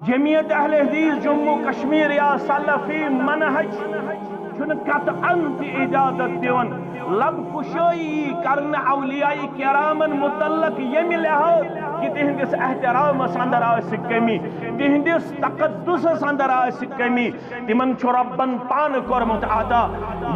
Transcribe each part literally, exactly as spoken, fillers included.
جمعیت اہل حدیث جموں کشمیر یا سلفی منہج چھُنہٕ قطعاً تہِ اجازت دِوان لب کشٲیی کرنہٕ اولیاء کرامن متعلق، ییٚمہِ لحاظ کہِ تِہنٛدِس احترامس اندر آسہِ کمی، تِہنٛدِس تقدسس اندر آسہِ کمی۔ تِمن چھُ رۄبن پانہٕ کوٚرمُت عطا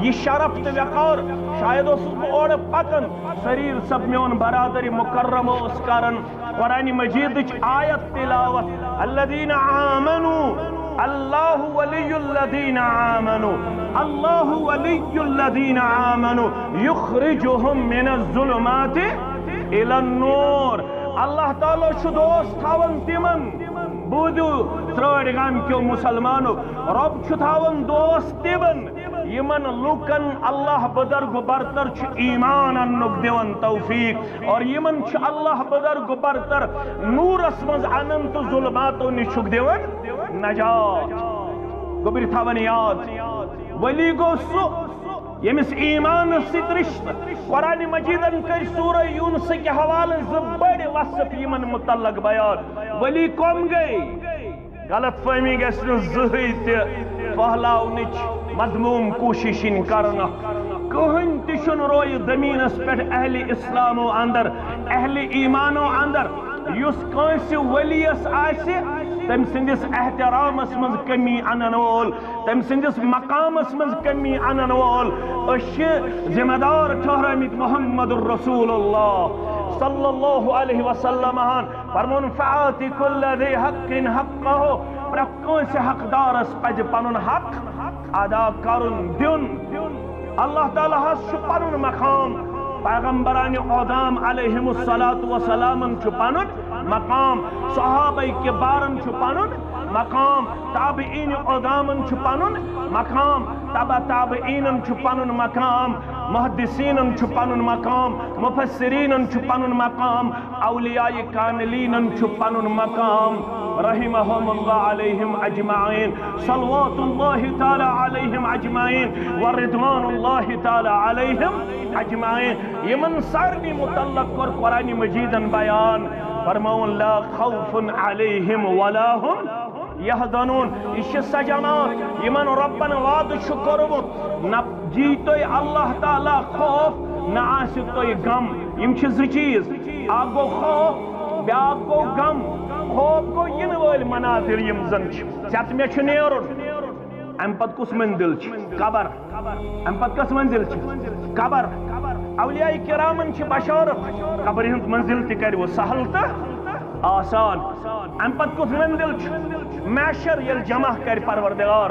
یہِ شرف تہٕ وقار۔ شاید اوسُس بہٕ اورٕ پکان، سریٖر صٲب میون برادر مکرم اوس کران قرآن مجیدٕچ آیت تلاوت، الذین آمنوا، اللہ ولی الذین آمنوا، اللہ ولی الذین آمنوا یخرجهم من الظلمات الی النور۔ اللہ تعالیٰ چھُ دوست تھاوان تِمن، بوٗزِو ترٛٲڑۍ گامکیو مُسلمانو، رۄب چھُ تھاوان دوست تِمن، یِمن لوٗکن اللہ بزرگ برتر چھُ ایمان اننُک دِوان توفیق، اور یِمن چھُ اللہ بزرگ برتر نوٗرس منٛز انان تہٕ ظلماتو نِش چھُکھ دِوان نجات۔ گوٚبرِ تھاوان یاد، ولی گوٚو سُہ ییٚمِس ایمانس سۭتۍ رشتہٕ۔ قرآن مجیدن کٔرۍ سورہ یونس کہِ حوالہٕ زٕ بٔڑۍ وصف یِمن متعلق بیان۔ ولی کم گٔے؟ غلط فہمی گژھِ نہٕ زٕہٕے تہِ پھٔہلاونٕچ مذموم کوٗشش یِن کرنہٕ۔ کٕہٕنۍ تہِ چھُنہٕ رویہِ زٔمیٖنَس پٮ۪ٹھ اہلِ اسلامو اندر، اہلِ ایمانو اندر، یُس کٲنٛسہِ ؤلیَس آسہِ، تٔمۍ سٕنٛدِس احترامَس منٛز کمی اَنَن وول، تٔمۍ سٕنٛدِس مقامَس منٛز کمی اَنَن وول۔ أسۍ چھِ ذمہ دار ٹھہرٲمٕتۍ محمد رسول اللہ صلی اللہ علیہ وسلم ہن۔ فرمون، فآت کل ذی حق حقہ، پرٛٮ۪تھ کٲنٛسہِ حقدارس پزِ پنُن حق ادا کرُن، دیُن۔ اللہ تعالیٰ ہس چھُ پنُن مقام، پیغمبرانِ عظام علیہم الصلوۃ والسلامن چھُ پنُن مقام، صحابہ کبارن چھُ پنُن مقام، تابعین عظامن چھُ پنُن مقام، تبع تابعینن چھُ پنُن مقام، محدثینن چھُ پنُن مقام، مفسرینن چھُ پنُن مقام، اولیاء کاملینن چھُ پنُن مقام، رحمہم اللہ علیہم اجمعین، صلوات اللہ تعالی علیہم اجمعین و رضوان اللہ تعالی علیہم اجمعین۔ یِمن سارنٕے متعلق کوٚر قرآن مجیدن بیان، فرماوُن، لا خوف علیہم ولا هم یحزنون۔ یہِ چھِ سۄ جماعت یِمن رۄبن وعدٕ چھُ کوٚرمُت، نہ یی تۄہہِ اللہ تعالیٰ خوف، نہ آسہِ تۄہہِ غم۔ یِم چھِ زٕ چیٖز، اکھ گوٚو خوف، بیٛاکھ گوٚو غم۔ خوف گوٚو یِنہٕ وٲلۍ منازل یِم زن چھِ، ژےٚ تہٕ مےٚ چھُ نیرُن۔ امہِ پتہٕ کُس منزل چھِ؟ قبر۔ امہِ پتہٕ کۄس منزل چھِ؟ قبر۔ اولیاء کرامن چھِ بشارت، قبرِ ہٕنٛز منزل تہِ کرِ وۄنۍ سہل تہٕ آسان۔ امہِ پتہٕ کُس منزل چھُ؟ محشر، ییٚلہِ جمع کرِ پروردگار۔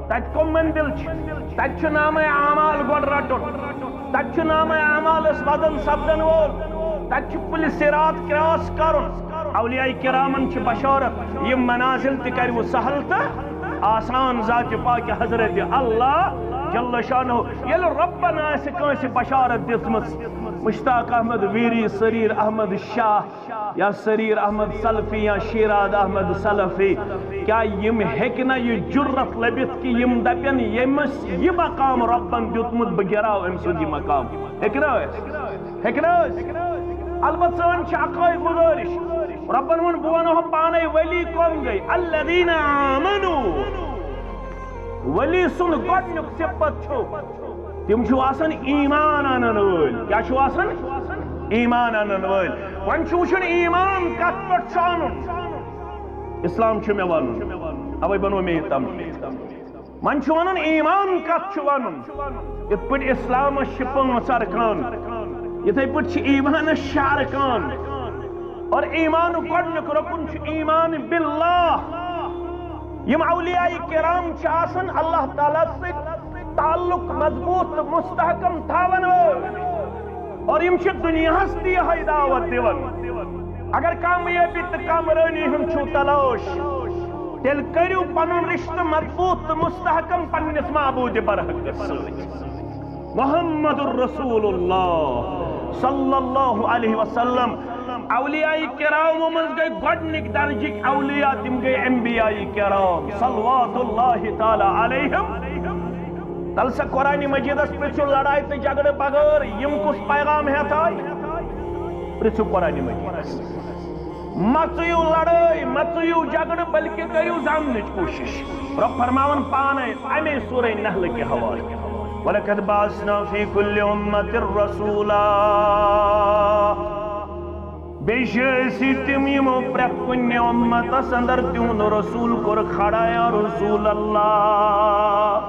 تتہِ کۄم منزل چھِ؟ تتہِ چھُ نامہ اعمال گۄڈٕ رٹُن، تتہِ چھُ نامہ اعمالس وزن سپدن وول، تتہِ چھُ پُلہِ صراط کراس کرُن۔ اولیاء کرامن چھِ بشارت، یِم منازل تہِ کرِوٕ سہل تہٕ آسان ذاتِ پاکِ حضرت اللہ جل شانہ۔ ییٚلہِ رۄبن آسہِ کٲنٛسہِ بشارت دِژمٕژ، مشتاق احمد ویری، سریر احمد شاہ، یا سریر احمد سلفی یا شیراد احمد سلفی، کیا یِم ہیٚکہِ نہ یہِ جرت لٔبِتھ کہِ یِم دپن، ییٚمِس یہِ مقام رۄبن دیُتمُت، بہٕ گراو أمۍ سُنٛد یہِ مقام؟ ہیٚکہِ نہ ٲسِتھ؟ ہیٚکہِ نہ ٲسِتھ؟ البتہ سٲنۍ چھِ اکٲے گُزٲرِش، رۄبن ووٚن، بہٕ ونہو پانے ولی کم گٔے، الذین آمنو۔ ولی سُنٛد گۄڈنیُک صفت چھُ، تِم چھِو آسان ایمان انن وٲلۍ۔ کیٛاہ چھِو آسان؟ ایمان انن وٲلۍ۔ وۄنۍ چھُ وٕچھُن ایمان کتھ پٮ۪ٹھ چھُ انُن۔ اسلام چھُ مےٚ ونُن، اوے بنوو مےٚ یہِ تمثیٖل۔ وۄنۍ چھُ ونُن ایمان کتھ چھُ ونُن۔ یِتھ پٲٹھۍ اسلامس چھِ پانٛژھ ارکان، یِتھے پٲٹھۍ چھِ ایمانس شےٚ ارکان۔ اور ایمانُک گۄڈنیُک رکن چھُ ایمان باللہ۔ یِم اولیاء کرام چھِ آسان اللہ تعالیٰ سۭتۍ تعلق مضبوط تہٕ مستحکم تھاون وٲلۍ۔ اور یِم چھِ دُنیاہس تہِ یِہوٚے دعوت دِوان۔ اگر کامیٲبی تہٕ کامرٲنی ہُنٛد چھُو تلاش، تیٚلہِ کٔرِو پنُن رشتہٕ مضبوط تہٕ مستحکم پننِس معبوٗدِ برحقس سۭتۍ۔ محمد رسول اللہ صلی اللہ علیہ وسلم۔ اولیاء کرامو منٛز گٔے گۄڈنِکۍ درجٕکۍ اولیاء، تِم گٔے انبیاء کرام صلوات اللہ تعالیٰ علیہم۔ تَلہٕ سا قرآن مجیدس پرٛژھِو لڑایہِ تہٕ جھگڑٕ بغٲر یِم کُس پیغام ہٮ۪تھ آے؟ پرٛژھِو قرآن مجیدس۔ مہ ژٕیِو لڑٲے، مہ ژٕیِو جھگڑٕ، بلکہ کٔرِو زاننٕچ کوٗشِش۔ رۄب فرماوان پانے اَمے سورہ نحل کہِ حوالہٕ، "ولقد بعثنا فی کل امۃ رسولا"۔ بیٚیہِ چھِ أسۍ تِم، یِمو پرٛٮ۪تھ کُنہِ اُمتس اندر تِہُنٛد رسول کوٚر کھڑا، یا رسول اللہ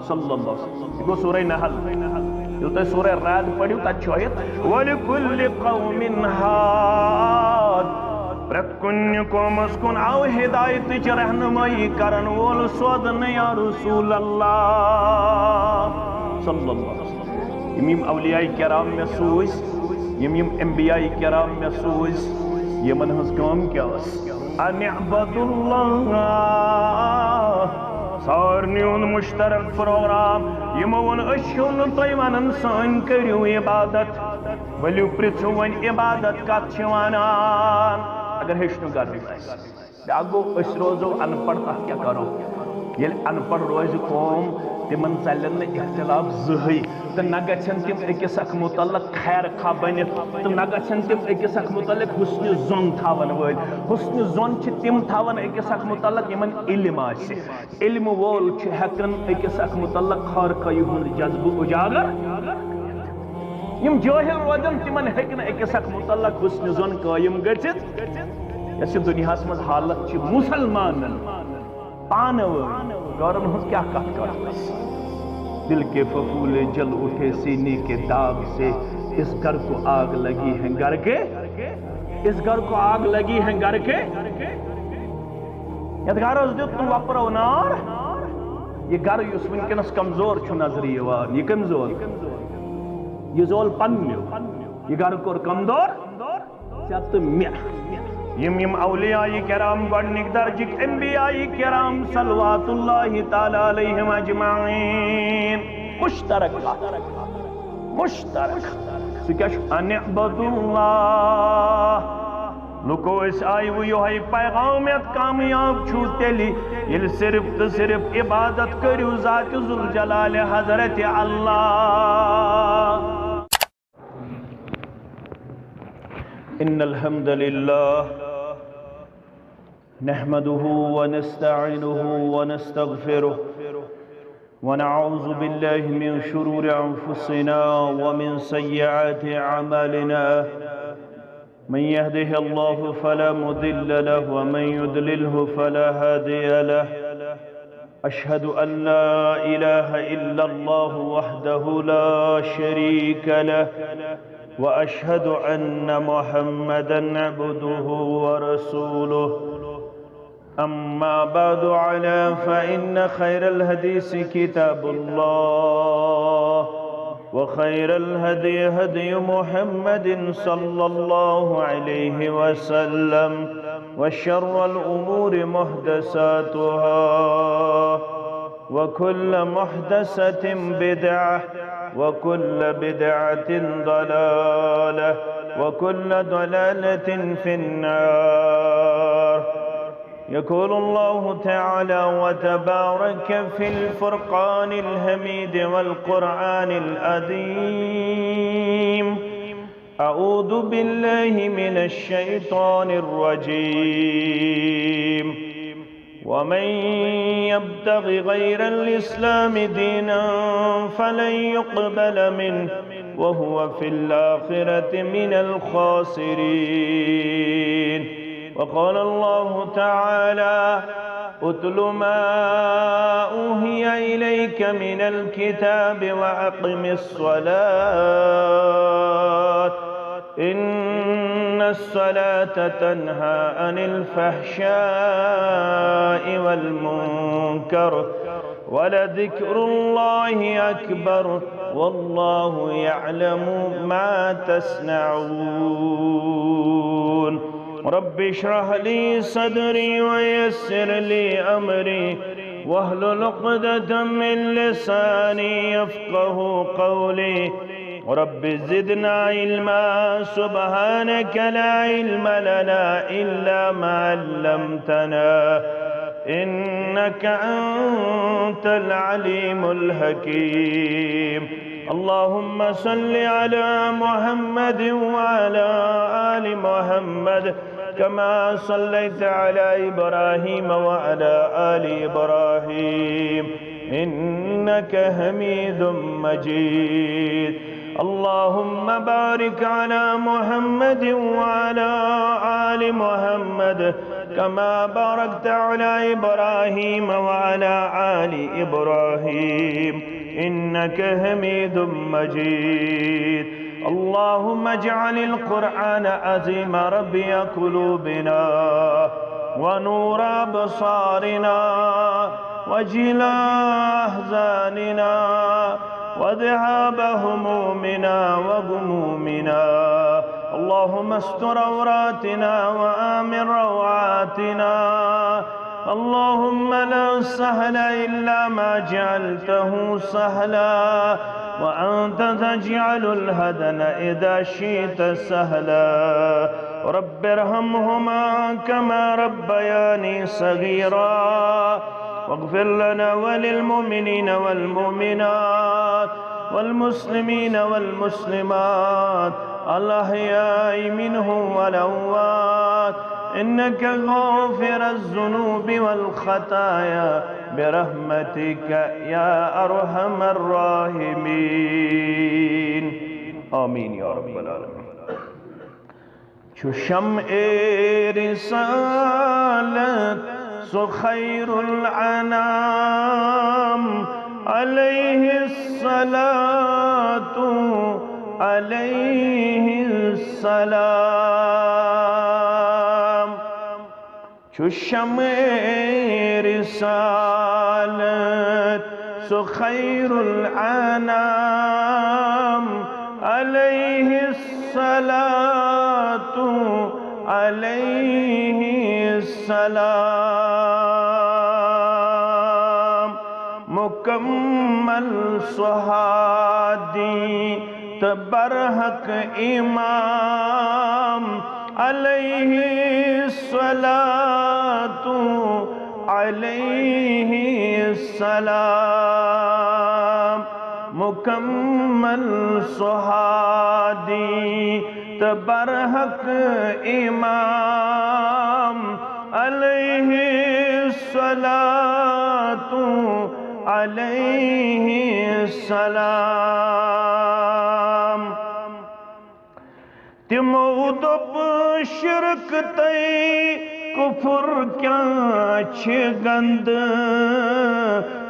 صلی اللہ علیہ وسلم۔ یہِ گوٚو سورہ نحل۔ ییٚلہِ تُہۍ سورہ رعد پٔرِو، تَتہِ چھُ آیت، "ولکل قوم ہاد"۔ پرٛٮ۪تھ کُنہِ قومس کُن آو ہدایتٕچ رہنمٲیی کرن وول سوزنہٕ، یا رسول اللہ صلی اللہ علیہ وسلم۔ یِم یِم اولیاء کرام مےٚ سوٗزۍ، یِم یِم انبیاء کرام مےٚ سوٗزۍ، یِمن ہٕنٛز کٲم کیٛاہ ٲس؟ ان اعبدوا اللہ، سارنٕے ہُنٛد مشترک پروگرام۔ یِمو ووٚن، "أسۍ چھِو نہٕ تۄہہِ ونان سٲنۍ کٔرِو عبادت، ؤلِو پرٛژھِو وۄنۍ عبادت کتھ چھِ ونان؟" اگر ہیٚچھنُک غرض آسہِ۔ بیٛاکھ گوٚو، أسۍ روزو ان پڑھ، تتھ کیٛاہ کرو؟ ییٚلہِ ان پڑھ روزِ قوم، تِمن ژلن نہٕ اختلاف زٕہٕے، تہٕ نہ گژھن تِم أکِس اکھ متعلق خیر خواہ بٔنِتھ، تہٕ نہ گژھن تِم أکِس اکھ متعلق حسنِ ظن تھاون وٲلۍ۔ حسنِ ظن چھِ تِم تھاون أکِس اکھ متعلق، یِمن علم آسہِ۔ علم وول چھُ ہٮ۪کان أکِس اکھ متعلق خٲر خواہی ہُنٛد جذبہٕ اجاگر۔ یِم جٲہِل روزن، تِمن ہیٚکہِ نہٕ أکِس اکھ متعلق حسنِ ظن قٲیِم گٔژھِتھ۔ یۄس یہِ دُنیاہس منٛز حالت چھِ مُسلمانن پانہٕ وٲنۍ غٲرن ہٕنٛز، کیٛاہ کتھ کرو أسۍ؟ دل کے پھپھولے جل اٹھے سینے کے داغ سے، اس گھر کو آگ لگی ہے گھر کے، اس گھر کو آگ لگی ہے گھر کے۔ یتھ گرس دیُت نہٕ وۄپرو نار۔ یہِ گرٕ یُس وٕنکیٚنس کمزور چھُ نظرِ یِوان، یہِ کٔمۍ زول؟ یہِ زول پننیو۔ یہِ گرٕ کوٚر کمزور ژےٚ تہٕ مےٚ۔ یِم یِم اولیاء کرام، گۄڈنِکۍ درجٕکۍ انبیاء کرام صلوات اللہ تعالیٰ علیہم اجمعین، مشترک کتھ، مشترک۔ سُہ کیٛاہ چھُ؟ ان اعبدوا اللہ۔ لُکو، أسۍ آیوٕ یِہوٚے پیغام یتھ کامیاب چھُو تیٚلہِ، ییٚلہِ صرف تہٕ صرف عبادت کٔرِو ذات ذوالجلال حضرت اللہ۔ ان الحمد لله نحمده ونستعينه ونستغفره، ونعوذ بالله من شرور أنفسنا ومن سيئات أعمالنا. من يهده الله فلا مضل له، ومن يضلله فلا هادي له. أشهد أن لا إله إلا الله وحده لا شريك له، وأشهد أن محمدا عبده ورسوله. أما بعد، ألا فإن خير الحديث كتاب الله، وخير الهدي هدي محمد صلى الله عليه وسلم، وشر الأمور محدثاتها، وكل محدثة بدعة، وكل بدعة ضلالة، وكل ضلالة في النار. يقول الله تعالى وتبارك في الفرقان الحميد والقرآن العظيم: أعوذ بالله من الشيطان الرجيم. ومن يبتغ غير الإسلام دينا فلن يقبل منه وهو في الآخرة من الخاسرين. وقال الله تعالى: اتل ما أوحي إليك من الكتاب وأقم الصلاة إن الصلاة تنهى عن الفحشاء والمنكر ولذكر الله أكبر والله يعلم ما تصنعون. رب اشرح لي صدري ويسر لي أمري واحلل عقدة من لساني يفقه قولي. رب زدنا علما، سبحانك لا علم لنا إلا ما علمتنا، إنك أنت العليم الحكيم. اللهم صل على محمد وعلى آل محمد كما صليت على إبراهيم وعلى آل إبراهيم إنك حميد مجيد. اللهم بارك على محمد وعلى آل محمد كما باركت على إبراهيم وعلى آل إبراهيم إنك حميد مجيد. اللهم اجعل القرآن العظيم ربيع قلوبنا ونور أبصارنا وجلاء أحزاننا وذهاب همومنا وغمومنا. اللهم استر عوراتنا وآمن روعاتنا. اللهم لا سهل إلا ما جعلته سهلا وأنت تجعل الحزن إذا شئت سهلا. رب ارحمهما كما ربياني صغيرا. واغفر لنا وللمؤمنين والمؤمنات والمسلمين والمسلمات الأحياء منهم والأموات إنك غافر الذنوب والخطايا برحمتك يا أرحم الراحمين. آمين يا رب العالمين. چو شمع رسالت سو خیر الانام علیہ الصلاة علیہ السلام. چو شمع رسالت سو خیر الانام علیہ الصلاة علیہ السلام. مکمل سو ہادی تہ برحق امام علیہ الصلاة علیہ السلام. مکمل سو ہادی تہ برحق امام علیہ الصلاة علیہ السلام. تمو دوٚپ، شرک تہٕ کفر کیٛاہ چھِ گنٛدٕ،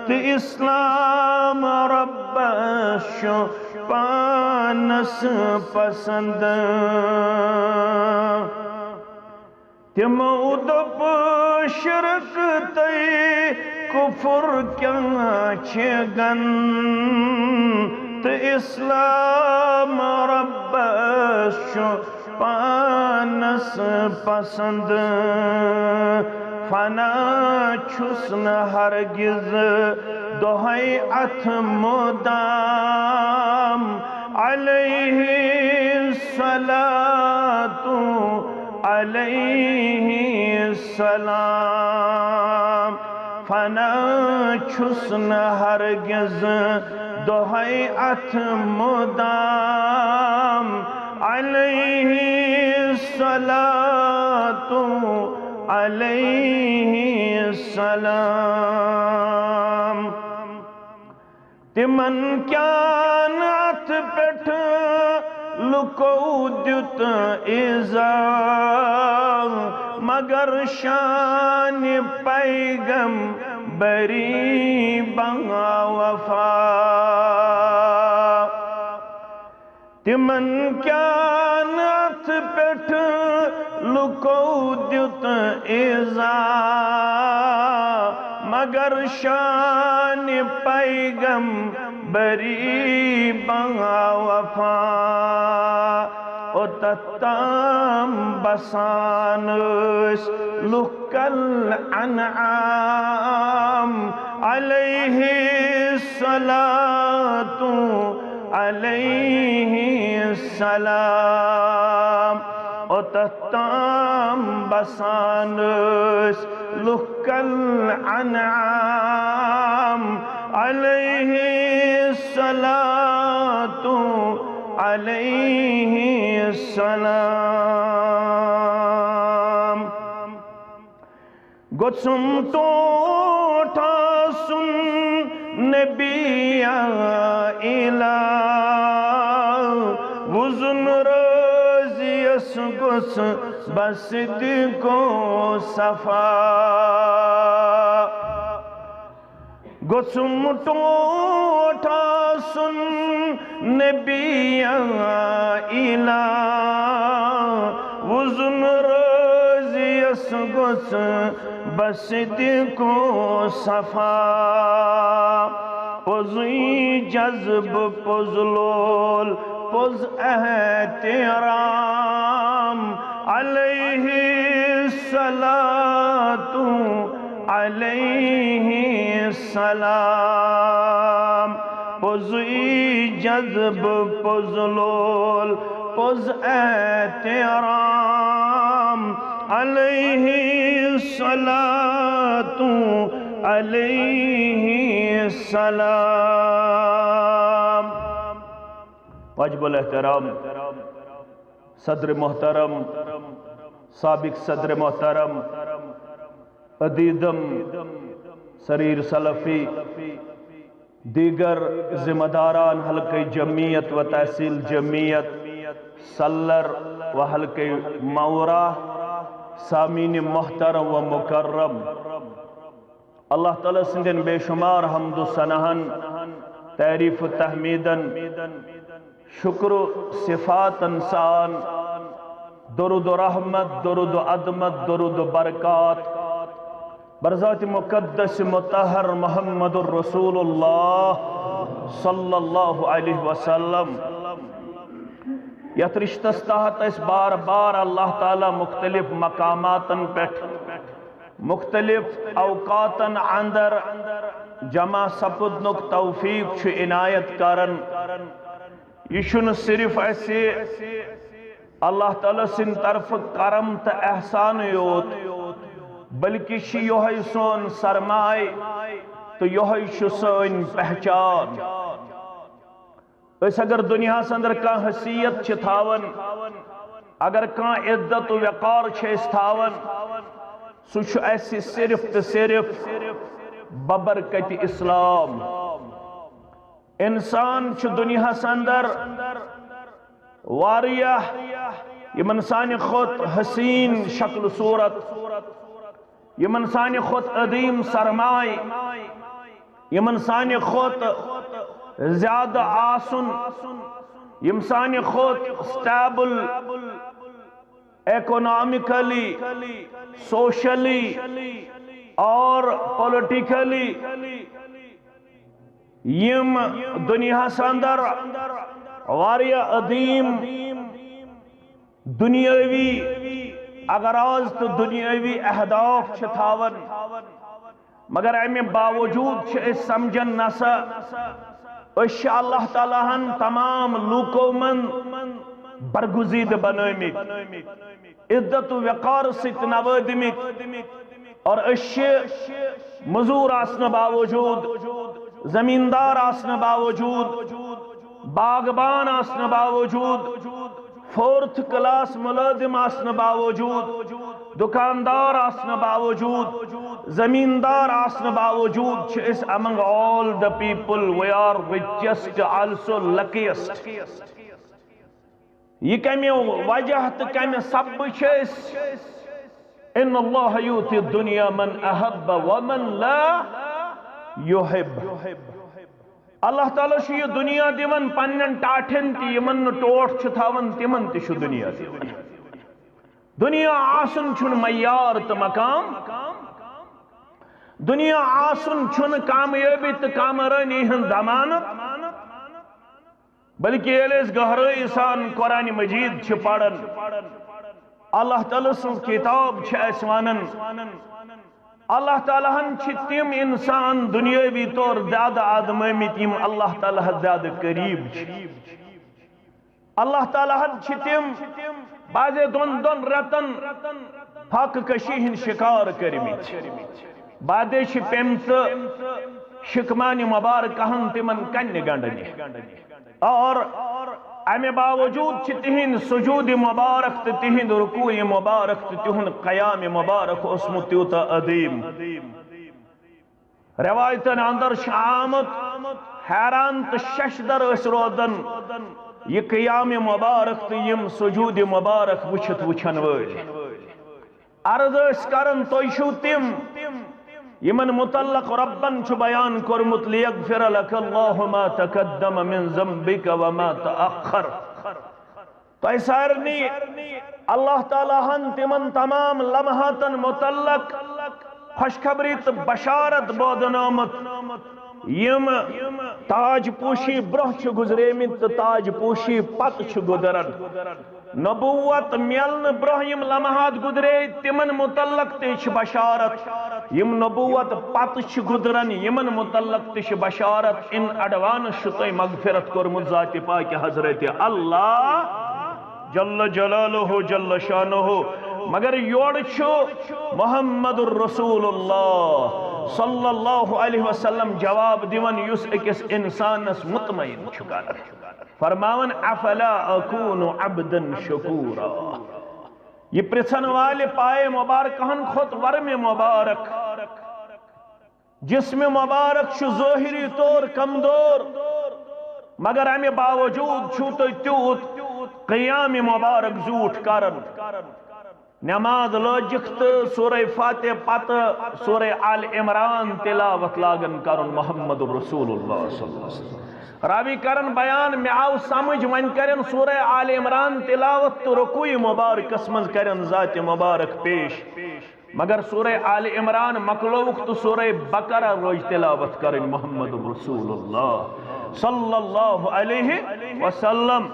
تہٕ اسلام رۄبس چھُ پانس پسند. تمو دوٚپ، شرک تہٕ کفر کیٛاہ چھِ گنٛدٕ، تہٕ اسلام رۄبس چھُ پانس پسند. فنا چھُس نہٕ ہرگز دۄہے اتھ مدام علیہ الصلاة علیہ السلام. فنا چھُس نہٕ ہرگز دۄہے اتھ مدام علیہ الصلاة علیہ السلام. تمن کیٛاہ نہٕ اتھ پٮ۪ٹھ لُکو دیُت ایذا، مگر شانِ پیغمبری با وفا. تمن کیٛاہ نہٕ اتھ پٮ۪ٹھ لُکو دیُت ایذا، مگر شانِ پیغمبری با وفا. اوٚتتھ تام بسان ٲسۍ لُکھ کالانعام علیہ الصلاة علیہ السلام. اوٚتتھ تام بسان ٲسۍ لُکھ کالانعام علیہ الصلاة علیہ السلام. گوٚژھُم ٹوٹھ آسُن نبی الہ، وُزُن رٲضیَس گوٚژھ بس دِکو صفا۔ گوٚژھُم ٹوٹھ آسُن نبی الہ، وُزُن رٲضیَس گوٚژھ بس دِکو صفا۔ پوٚزُے جذبہٕ، پوٚز لول، پوٚز احترام، علیہ الصلوۃ، علیہ السلام۔ پوٚزُے جذبہٕ، پوٚز لول، پوٚز احترام، علیہ الصلوۃ، علیہ السلام۔ واجب الاحترام صدر محترم، سابق صدر محترم، عدیدم سریر سلفی، دیگر ذمہ داران حلقہ جمعیت و تحصیل جمعیت سلر و حلقہ مورہ، سامعین محترم و مکرم، اللہ تعالیٰ سٕنٛدٮ۪ن بے شمار حمد و ثناہن، تعریف و تحمیدن، شکر و صفاتن سان درود و رحمت، درود و عظمت، درود و برکات بر ذات مقدس مطہر محمد الرسول اللہ صلی اللہ علیہ وسلم۔ یتھ رشتس تحت أسۍ بار بار اللہ تعالیٰ مختلف مقاماتن پٮ۪ٹھ مختلف اوقاتن اندر جمع سپدنُک توفیق چھُ عنایت کران۔ یہِ چھُنہٕ صرف اسہِ اللہ تعالیٰ سٕنٛدِ طرفہٕ کرم تہٕ احسانٕے یوت، بلکہِ چھُ یِہوٚے سون سرمایہِ تہٕ یِہوٚے چھُ سٲنۍ پہچان۔ أسۍ اگر دُنیاہس اندر کانٛہہ حیثیت چھِ تھاوان، اگر کانٛہہ عزت و وقار چھِ أسۍ تھاوان، سُہ چھُ اَسہِ صرف تہٕ صرف ببرکتِ اسلام۔ انسان چھُ دُنیاہس اندر واریاہ یِمن سانہِ کھۄتہٕ حسین شکل صورت، یِمن سانہِ کھۄتہٕ عظیم سرمایہِ، یِمن سانہِ کھۄتہٕ زیادٕ آسُن، یِم سانہِ کھۄتہٕ stable، economically، socially اور politically، یِم دُنیاہس اندر واریاہ عظیم دُنیٲوی اغراض تہٕ دُنیٲوی اہداف چھِ تھاوان، مگر امہِ باوجود چھِ أسۍ سمجھان، نسا أسۍ چھِ اللہ تعالیٰ ہن تمام لوٗکو منٛز برگزیدٕ بنٲومٕتۍ، عزت و وقار سۭتۍ نوٲدمٕتۍ۔ اور أسۍ چھِ مزور آسنہٕ باوجود، زمیندار آسنہٕ باوجود، باغبان آسنہٕ باوجود، fourth class ملازم آسنہٕ باوجود، دکاندار آسنہٕ باوجود، زمیندار آسنہٕ باوجود چھِ أسۍ among all the people we are richest also luckiest۔ یہِ کمہِ وجہ تہٕ کمہِ سببہٕ چھِ أسۍ؟ ان اللہ یؤتی الدنیا من احب ومن لا یحب۔ اللہ تعالیٰ چھُ یہِ دُنیا دِوان پننٮ۪ن ٹاٹھٮ۪ن تہِ، یِمن نہٕ ٹوٹھ چھُ تھاوان، تِمن تہِ چھُ دُنیا دِوان۔ دُنیا آسُن چھُنہٕ معیار تہٕ مقام۔ دُنیا آسُن چھُنہٕ کامیٲبی تہٕ کامرٲنی ہُنٛد ضمانت۔ بلکہِ ییٚلہِ أسۍ گہرٲیی سان قرآن مجید چھِ پران، اللہ تعالیٰ سٕنٛز کتاب چھِ اَسہِ ونان، اللہ تعالیٰ ہن چھِ تِم انسان دُنیٲوی طور زیادٕ آزمٲومٕتۍ، یِم اللہ تعالیٰ ہس زیادٕ قریب چھِ۔ اللہ تعالیٰ ہن چھِ تِم بعضے دۄن دۄن رٮ۪تن فاقہٕ کشی ہٕنٛدۍ شکار کٔرمٕتۍ، بعضے چھِ پیمژٕ شکمانہِ مبارکہن تِمن کنہِ گنڈنہِ۔ اور امہِ باوجود چھِ تِہنٛدۍ سجود مبارک تہٕ تِہنٛد رکوع مبارک تہٕ تِہُنٛد قیام مبارک اوسمُت تیوٗتاہ عظیم۔ روایتن اندر چھُ آمُت، حیران تہٕ ششدر ٲسۍ روزان یہِ قیام مبارک تہٕ یِم سجود مبارک وٕچھِتھ وٕچھن وٲلۍ۔ عرض ٲسۍ کران، تُہۍ چھِو تِم یِمن متعلق ربن چھُ بیان کوٚرمُت، "لیغفر لک اللہ ما تقدم من ذنبک وما تأخر۔" تۄہہِ سارنٕے اللہ تعالیٰ ہن تِمن تمام لمحاتن متعلق خوشخبری تہٕ بشارت بوزنٲومٕژ، یِم تاج پوشی برونٛہہ چھِ گُزریمٕتۍ تہٕ تاج پوشی پتہٕ چھِ گُزران۔ نبوت میلنہٕ برونٛہہ یِم لمحات گُزرے، تِمن متعلق تہِ چھِ بشارت۔ یِم نبوت پتہٕ چھِ گُزران، یِمن متعلق تہِ چھِ بشارت۔ ان ایڈوانس چھُ تۄہہِ مغفرت کوٚرمُت ذاتِ پاکہِ حضرت اللہ جل جلالہ جل شانہ۔ مگر یورٕ چھُ محمد رسول اللہ صلی اللہ علیہ وسلم جواب دِوان، یُس أکِس انسانس مطمئن چھُ کران۔ فرماوان، "افلا اکون عبدا شکورا۔" یہِ پرژھن والہِ پایہِ مبارکہن کھوٚت ورمہِ مبارک۔ جسم مبارک چھُ ظٲہری طور کمزور، مگر امہِ باوجود چھُو تُہۍ تیوٗت قیام مبارک زیوٗٹھ کران۔ نماز لٲجِکھ تہٕ سورہ فاتحہ پتہٕ سورہ آل عمران تلاوت لاگن کرُن محمد رسول اللہ صلی اللہ علیہ وسلم۔ راوی کرن بیان، مےٚ آو سمجھ، وۄنۍ کرن سورہ آل عمران تلاوت تہٕ رکوع مبارکس منٛز کرن ذات مبارک پیش۔ مگر سورہ آل عمران مۄکلووُکھ تہٕ سورہ بقرہ روز تلاوت کرٕنۍ محمد رسول اللہ صلی اللہ علیہ وسلم۔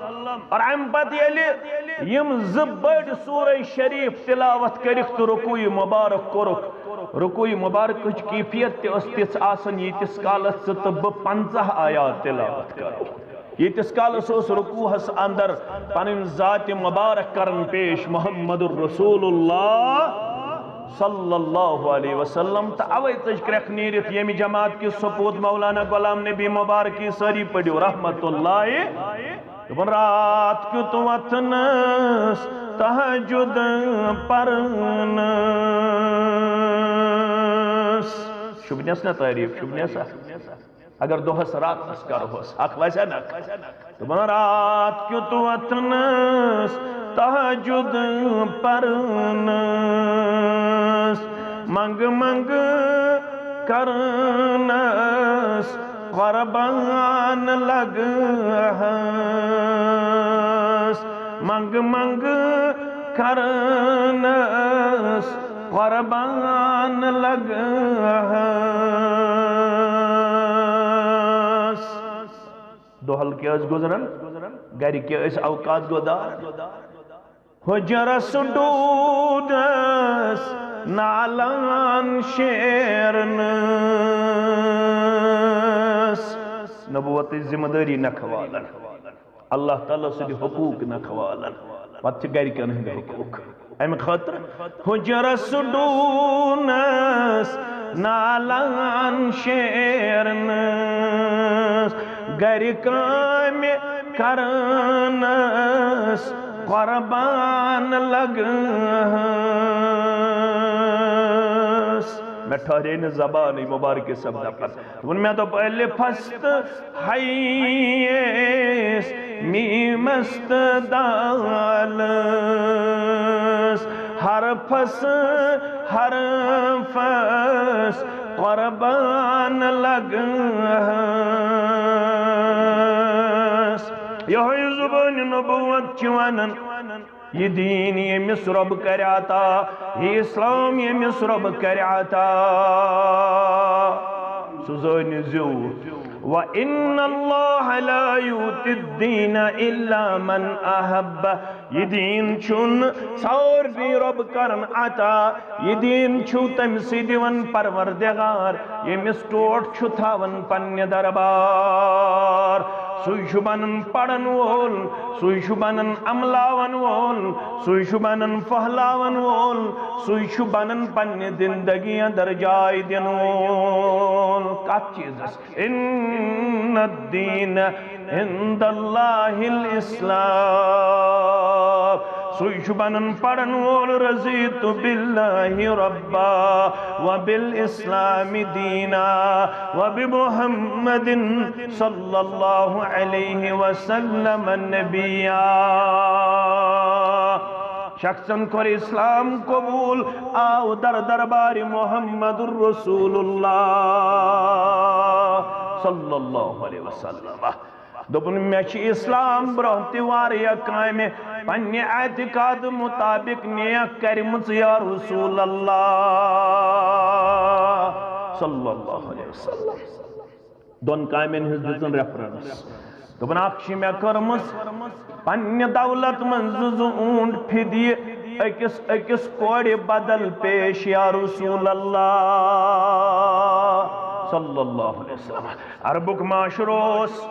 اور امہِ پتہٕ ییٚلہِ یِم زٕ بٔڑۍ سورہ شریف تلاوت کٔرِکھ تہٕ رکوع مبارک کوٚرُکھ، رکوع مبارکٕچ کیفیت تہِ ٲس تِژھ آسان، ییٖتِس کالس ژٕ تہٕ بہٕ پنٛژاہ آیات تلاوت کرو۔ ییٖتِس کالس اوس رکوعس اندر پنٕنۍ ذات مبارک کران پیش محمد رسول اللہ صلی اللہ علیہ وسلم۔ تہٕ اوے ژٔج کرٛٮ۪کھ نیٖرِتھ ییٚمہِ جماعت کِس سپوٗت مولانا غلام نبی مبارکی سٲری پٔرِو رحمت اللہ۔ دوٚپُن، رات کیُتھ وۄتھنس تہجد پرنس۔ شُبنس نا تعریف، شُبنس ہا۔ اگر دۄہس راتس کرہوس، اکھ وسہِ نا۔ دوٚپُن، رات کیُتھ وۄتھنس تہجد پرنس، منٛگہٕ منٛگہٕ کرنس قربان لگہس، منٛگہٕ منٛگہٕ کرنس قربان لگہس۔ دۄہل کیٛاہ ٲسۍ گُزران؟ گرِ کیٛاہ ٲسۍ اوقات گُزاران؟ حجرس ڈوٗنس نالان شیرنس۔ نبوتٕچ ذمہٕ دٲری نکھٕ والان، اللہ تعالیٰ سٕنٛدِ حقوٗق نکھٕ والان۔ پتہٕ چھِ گرِکٮ۪ن ہٕنٛدۍ حقوٗق۔ امہِ خٲطرٕ حجرس ڈوٗنس نالان شیرنس، گرِ کامہِ کرنس قربان لگہس۔ مےٚ ٹھہرے نہٕ زبانٕے مبارکہِ سپدٕ پتہٕ۔ دوٚپُن، مےٚ دوٚپ الفس تہٕ ہیس، میٖمس تہٕ دالس، حرفس حرفس قربان لگہس۔ یہوے زبان نبوت چھِ ونان۔ یہِ دیٖن ییٚمِس رۄب کرِ عطا، یہِ اسلام ییٚمِس رۄب کرِ عطا، سُہ زٲنِو زیوٗٹھ۔ وَإِنَّ اللَّهَ لَا يُؤْتِي الدِّينَ إِلَّا مَنْ أَحَبَّ۔ یہِ دیٖن چھُنہٕ سارنٕے رۄب کران عطا، یہِ دیٖن چھُ تٔمۍ سٕے دِوان پروردگار، ییٚمِس ٹوٹھ چھُ تھاوان پننہِ دربار۔ سُے چھُ بنان پرن وول، سُے چھُ بنان عملاون وول، سُے چھُ بنان پھہلاون وول، سُے چھُ بنان پننہِ زندگی اندر جاے دِنہٕ وول۔ کتھ چیٖزس؟ ان الدین عند اللہ الاسلام۔ سُے چھُ بنان پرن وول، رضیت باللہ ربا وبالاسلام دینا وبمحمد صلی اللہ علیہ وسلم نبیا۔ شخصن کوٚر اسلام قبول، آو در دربار محمد رسول اللہ صلی اللہ علیہ وسلم۔ دوٚپُن، مےٚ چھِ اسلام برونٛہہ تہِ واریاہ کامہِ پننہِ اعتقاد مطابق نیک کرِمٕژ یا رسول اللہ صلی اللہ علیہ وسلم۔ دۄن کامٮ۪ن ہٕنٛز دِژٕن ریفرنس۔ دوٚپُن، اکھ چھِ مےٚ کٔرمٕژ پننہِ دولت منٛز زٕ زٕ اوٗنٹ فدیہِ أکِس أکِس کورِ بدل پیش یا رسول اللہ صلی اللہ علیہ وسلم۔ عربُک معاشرٕ اوس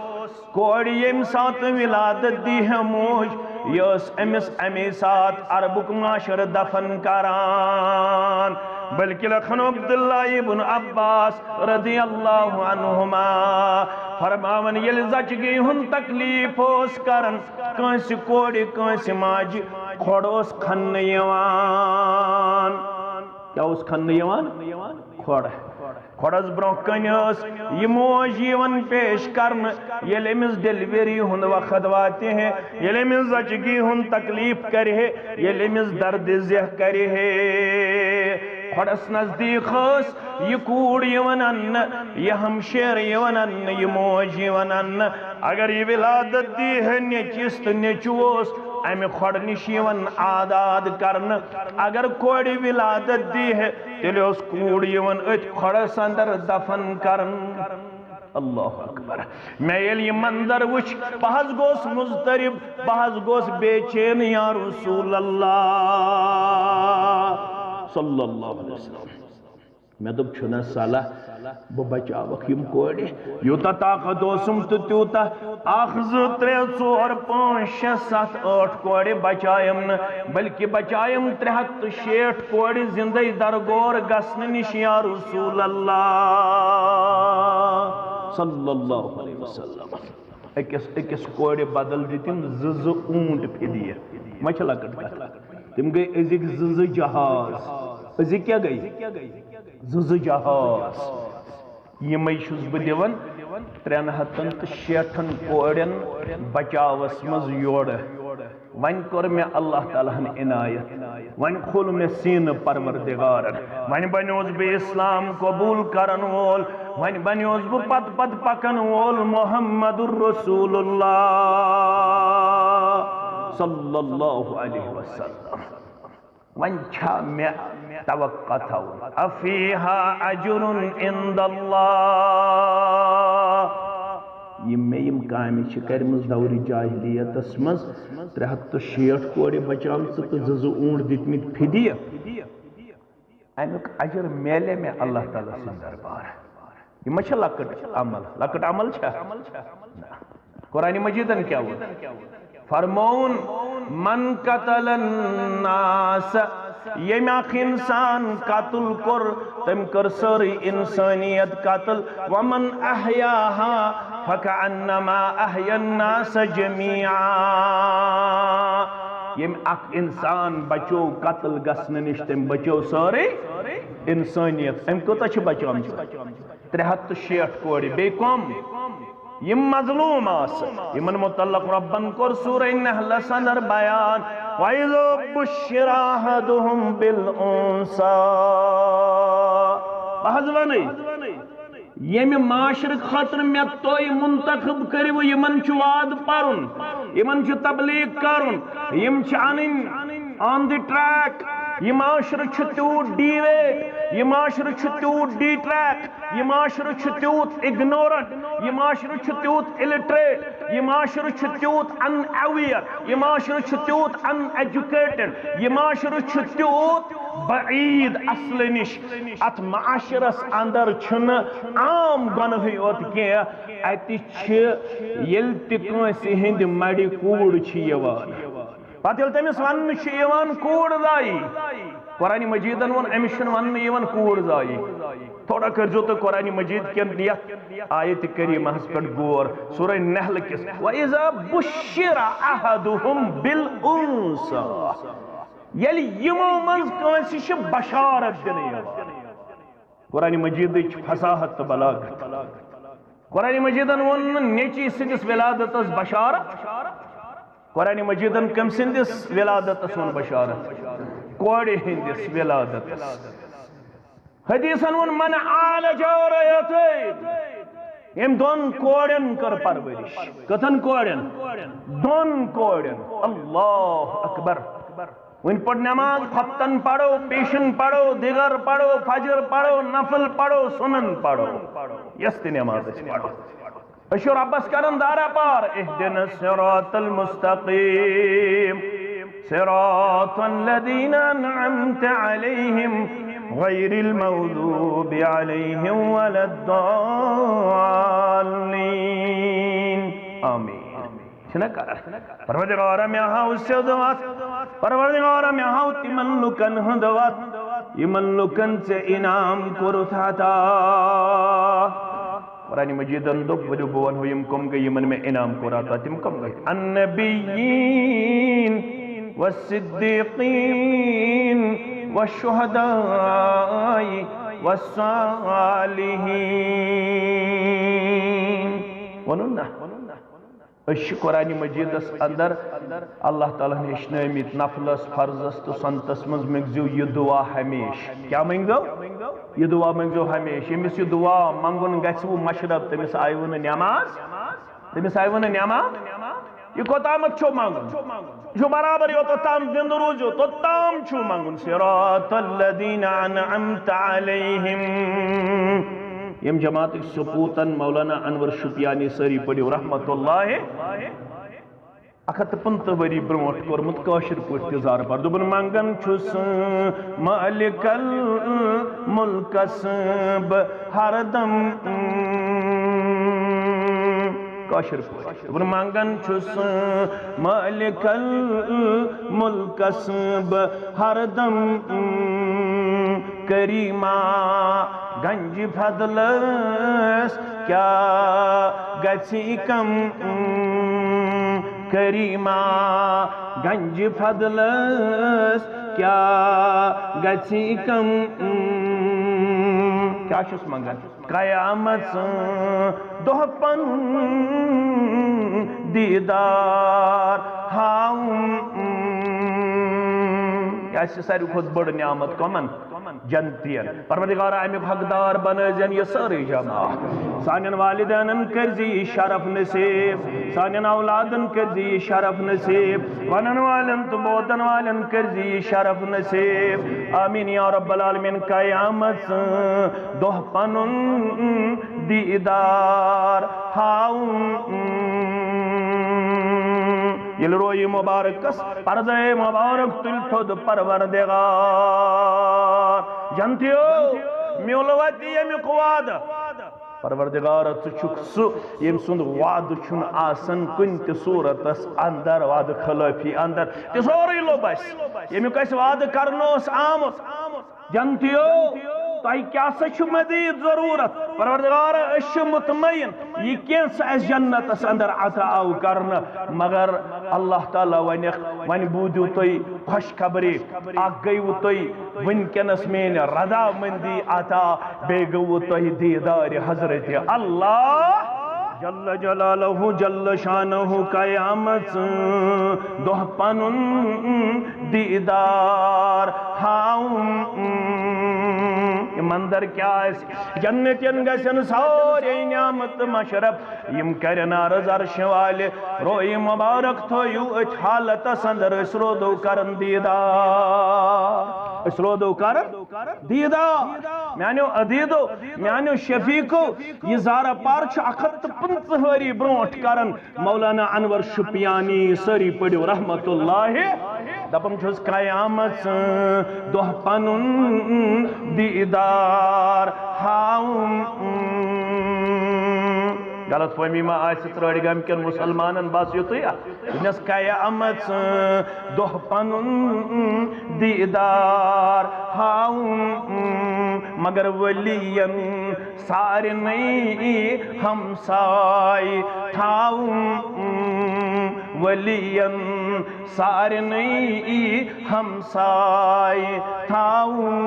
کورِ ییٚمہِ ساتہٕ ولادت دی ہے موج، یہِ ٲس أمِس اَمے ساتہٕ عربُک معاشرٕ دفن کران۔ بلکہ لیکھن عبداللہ ابن عباس رضی اللہ عنہما فرماوان، ییٚلہِ زچگی ہُنٛد تکلیف اوس کران کٲنٛسہِ کورِ، کٲنٛسہِ ماجہِ، کھۄڈ اوس کھننہٕ یِوان۔ کیٛاہ اوس کھننہٕ یِوان؟ کھۄڈ۔ کھۄڈس برونٛہہ کنہِ ٲس یہِ موج یِوان پیش کرنہٕ۔ ییٚلہِ أمِس ڈیلیوری ہُنٛد وقت واتہِ ہے، ییٚلہِ أمِس زچگی ہُنٛد تکلیف کرِ ہے، ییٚلہِ أمِس درد ذیح کرِ ہے، کھۄڈس نزدیٖک ٲس یہِ کوٗر یِوان اننہٕ، یہِ ہمشیر یِوان اننہٕ، یہِ موج یِوان اننہٕ۔ اگر یہِ ولادت دی ہے نیٚچوِس تہٕ نیٚچو اوس امہِ کھۄڈٕ نِش یِوان آزاد کرنہٕ۔ اگر کورِ ولادت دی ہے، تیٚلہِ اوس کوٗر یِوان أتھۍ کھۄڈس اندر دفن کرنہٕ۔ اللہ اکبر۔ مےٚ ییٚلہِ یہِ منظر وُچھ، بہٕ حظ گوس مضطرب، بہٕ حظ گوس بے چین یا رسول اللہ صلی اللہ علیہ وسلم۔ مےٚ دوٚپ، چھُنہ صلاح بہٕ بچاوکھ یِم کورِ؟ یوٗتاہ طاقت اوسُم تہٕ تیوٗتاہ، اکھ، زٕ، ترٛےٚ، ژور، پانٛژھ، شےٚ، ستھ، ٲٹھ کورِ بچایم نہٕ، بلکہِ بچایم ترٛےٚ ہتھ تہٕ شیٹھ کورِ زندے درگور گژھنہٕ نِش یا رسول اللہ صلی اللہ علیہ وسلم۔ أکِس أکِس کورِ بدل دِتِم زٕ زٕ اوٗنٹ فدیہ۔ ما چھِ لۄکٕٹ کتھ؟ تِم گٔے أزِکۍ زٕ زٕ جہاز۔ أزِکۍ کیٛاہ گٔے؟ زٕ زٕ جہاز۔ یِمے چھُس بہٕ دِوان ترٛٮ۪ن ہتن تہٕ شیٹھن کورٮ۪ن بچاوس منٛز یورٕ۔ وۄنۍ کوٚر مےٚ اللہ تعالیٰ ہن عنایت، وۄنۍ کھوٚل مےٚ سیٖنہٕ پروردگارن، وۄنۍ بنیوس بہٕ اسلام قبول کرن وول، وۄنۍ بنیوس بہٕ پتہٕ پتہٕ پکن وول محمد رسول اللہ صلی اللہ علیہ وسلم۔ وۄنۍ چھا مےٚ توقع تھاوُن؟ افیہا اجر عند اللہ؟ یِم مےٚ یِم کامہِ چھِ کَرِمٕژ دورِ جاہلیتس منٛز، ترٛےٚ ہتھ تہٕ شیٹھ کورِ بچاوژٕ تہٕ زٕ زٕ اوٗنٹ دِتمٕتۍ فدیہ، اَمیُک اجر میلے مےٚ اللہ تعالیٰ سٕنٛدِ دربار؟ یہِ ما چھےٚ لۄکٕٹ عمل؟ لۄکٕٹ عمل چھا؟ نہ۔ قرآن مجیدن کیٛاہ ووٚن؟ فرمووُن، من قتل الناس، ییٚمۍ اکھ انسان قتل کوٚر، تٔمۍ کٔر سٲرٕے انسٲنیت قتل۔ ومن احیاہا فکأنما احیا الناس جمیعا۔ ییٚمۍ اکھ انسان بچو قتل گژھنہٕ نِش، تٔمۍ بچو سٲرٕے انسٲنیت۔ أمۍ کۭژاہ چھِ بچٲمژٕ؟ ترٛےٚ ہتھ تہٕ شیٹھ کورِ۔ بیٚیہِ کم؟ یِم مظلوم آسہٕ، یِمن متعلق رۄبن کوٚر سورہ نحلس اندر بیان، وَإِذَا بُشِّرَ أَحَدُهُمْ بِالْأُنثَىٰ۔ بہٕ حظ وَنَے، ییٚمہِ معاشرٕ خٲطرٕ مےٚ تُہۍ منتخب کٔرِو، یِمن چھُ وعدٕ پَرُن، یِمن چھُ تبلیغ کَرُن، یِم چھِ اَنٕنۍ on the track۔ یہِ معاشرٕ چھُ تیوٗت ڈی ویٹ، یہِ معاشرٕ چھُ تیوٗت ڈی ٹریک، یہِ معاشرٕ چھُ تیوٗت اگنورنٹ، یہِ معاشرٕ چھُ تیوٗت الٹریٹ، یہِ معاشرٕ چھُ تیوٗت ان اویئر، یہِ معاشرٕ چھُ تیوٗت ان ایجوکیٹڈ، یہِ معاشرٕ چھُ تیوٗت بعید اصلہٕ نِش۔ اتھ معاشرس اندر چھُنہٕ عام گۄنہٕے یوت کینٛہہ، اتہِ چھِ، ییٚلہِ تہِ کٲنٛسہِ ہٕنٛدِ مَرِ کوٗر چھِ یِوان، پتہٕ ییٚلہِ تٔمِس وننہٕ چھُ یِوان، "کوٗر زایہِ"، قرآن مجیدن ووٚن، أمِس چھُنہٕ وننہٕ یِوان کوٗر زایہِ۔ تھوڑا کٔرۍزیو تُہۍ قرآن مجید کٮ۪ن یتھ آیت کریمہس پٮ۪ٹھ غور، سورہ نحل کِس، "وَإِذَا بُشِّرَ أَحَدُهُمْ بِالْأُنْثَى"، ییٚلہِ یِمو منٛز کٲنٛسہِ چھِ بشارت دِنہٕ یِوان۔ قرآن مجیدٕچ فصاحت تہٕ بلاغت۔ قرآن مجیدن ووٚن نہٕ نیٚچی سٕنٛدِس ولادتس بشارت۔ قرآن مجیدن کٔمۍ سٕنٛدِس ولادتس ووٚن بشارت؟ کورِ ہٕنٛدِس ولادتس۔ حدیثن ووٚن، "من عال جارتین"، أمۍ دۄن کورٮ۪ن کٔر پرورش۔ کٔژن کورٮ۪ن؟ دۄن کورٮ۪ن۔ اللہ اکبر۔ وۄنۍ پٔر نماز، خۄفتن پرو، پیشن پرو، دِگر پرو، فجر پرو، نفل پرو، سنن پرو، یۄس تہِ نماز أسۍ پرو۔ أسۍ چھِ رۄبس کران دارا پار، "اهدنا الصراط المستقيم، صراط الذين أنعمت عليهم، غير المغضوب عليهم ولا الضالين." آمین۔ چھِنہ کران؟ پروردگارا، مےٚ ہاو سیوٚد وتھ۔ پروردگارا، مےٚ ہاو تِمن لُکن ہُنٛد وتھ، یِمن لُکن ژےٚ انعام کوٚرُتھ عطا۔ قرآن مجیدن دوٚپ، ؤلِو بہٕ ونہو یِم کٕم گٔے یِمن مےٚ انعام کوٚر عطا۔ تِم کٕم گٔے؟ النبیین والصدیقین والشہداء والصالحین۔ ووٚنُن نا؟ أسۍ چھِ قرآن مجیدس اندر اللہ تعالیٰ ہن ہیٚچھنٲومٕتۍ نفلس، فرضس تہٕ سنتس منٛز، مٔنٛگزیو یہِ دعا ہمیشہِ۔ کیٛاہ مٔنٛگزیو؟ یہِ دعا مٔنٛگزیو ہمیشہِ۔ ییٚمِس یہِ دعا منٛگُن گژھِ وٕ مشرب، تٔمِس آیہِ وٕ نہٕ نٮ۪ماز، تٔمِس آیہِ وٕ نہٕ نٮ۪ماز۔ یہِ کوٚتامَتھ چھو منٛگُن؟ یہِ چھُ برابر یوٚتَتھ تام زِندٕ روٗزِو، توٚت تام چھُو منٛگُن۔ صراط الذین انعمت علیہم۔ ییٚمہِ جماعتٕکۍ سپوٗتن مولانا انور شُپیانی سٲری پٔرِو رحمت اللہ۔ اکھ ہتھ تہٕ پٕنٛژٕہ ؤری برونٛٹھ کوٚرمُت کٲشِر پٲٹھۍ تہِ زارٕ پار۔ دوٚپُن، منٛگان چھُس مٲلِک المُلکس بہٕ ہردم۔ کٲشِر پٲٹھۍ۔ دوٚپُن، منٛگان چھُس مٲلِک المُلکس بہٕ ہردم۔ کریما گنج فضلس کیا گژھی کم؟ کریما گنج فضلس کیا گژھی کم؟ کیا چھُس منگان؟ قیامت دۄہ پنُن دیدار ہاوُن۔ یہِ آسہِ ساروی کھۄتہٕ بٔڑ نعمت کمن؟ جنتین۔ پروردگارا، امیُک حقدار بنٲوزٮ۪ن یہِ سٲرٕے جماعت۔ سانٮ۪ن والدینن کٔرزِ یہِ شرف نصیب، سانٮ۪ن اولادن کٔرزِ یہِ شرف نصیب، ونن والٮ۪ن تہٕ بوزن والٮ۪ن کٔرزِ یہِ شرف نصیب۔ آمین یا رب العالمین۔ قیامت دۄہ پنُن دیدار ہاوُن۔ ییٚلہِ رویہِ مبارکس پردے مبارک تُلۍ تھوٚد پروردگار۔ جنتیو، میوٗلوا تہِ ییٚمیُک وعدٕ؟ پروردگار، ژٕ چھُکھ سُہ ییٚمۍ سُنٛد وعدٕ چھُنہٕ آسان کُنہِ تہِ صوٗرتس اندر، وعدٕ خلٲفی اندر۔ تہِ سورُے لوٚب اَسہِ، ییٚمیُک اَسہِ وعدٕ کرنہٕ اوس آمُت۔ جنتیو، تۄہہِ کیٛاہ سا چھُ مزید ضروٗرت؟ پروردگار، أسۍ چھِ مطمئن، یہِ کینٛہہ سا اَسہِ جنتس اندر عطا آو کرنہٕ، مگر اللہ تعالیٰ ونٮ۪کھ، وۄنۍ بوٗزِو تُہۍ خوشخبری، اکھ گٔیوٕ تُہۍ وٕنکیٚنس میٛٲنۍ رضامندی عطا، بیٚیہِ گوٚوٕ تۄہہِ دیٖدارِ حضرت اللہ جل جلالہ جل شانہ۔ قیامت دۄہ پنُن دیٖدار ہاوُن۔ یہِ منظر کیٛاہ آسہِ؟ جنتین گژھن سورے نعمت مشرف، یِم کرن عرض عرشہِ والہِ، رویہِ مبارک تھٲیِو أتھۍ حالتس اندر، أسۍ روزو کرن دیٖدار۔ أسۍ روزو کران دیٖدار۔ میانیو عزیٖزو، میانیو شفیقو، یہِ زارا پار چھُ اکھ ہتھ تہٕ پٕنٛژٕہ ؤری برونٛٹھ کران مولانا انور شُپیانی۔ سٲری پٔرِو رحمت اللہ۔ دپان چھُس قیامت دۄہ پنُن دیٖدار ہاوُن۔ غلط فہمی ما آسہِ ژرٲرۍ گامہِ کٮ۪ن مُسلمانن؟ بس یُتُے۔ دوٚپنس قیامت دۄہ پنُن دیٖدار ہاوُن، مگر ؤلین سارنٕے ہمساے تھاوُن، ؤلین سارنٕے ہمساے تھاوُن۔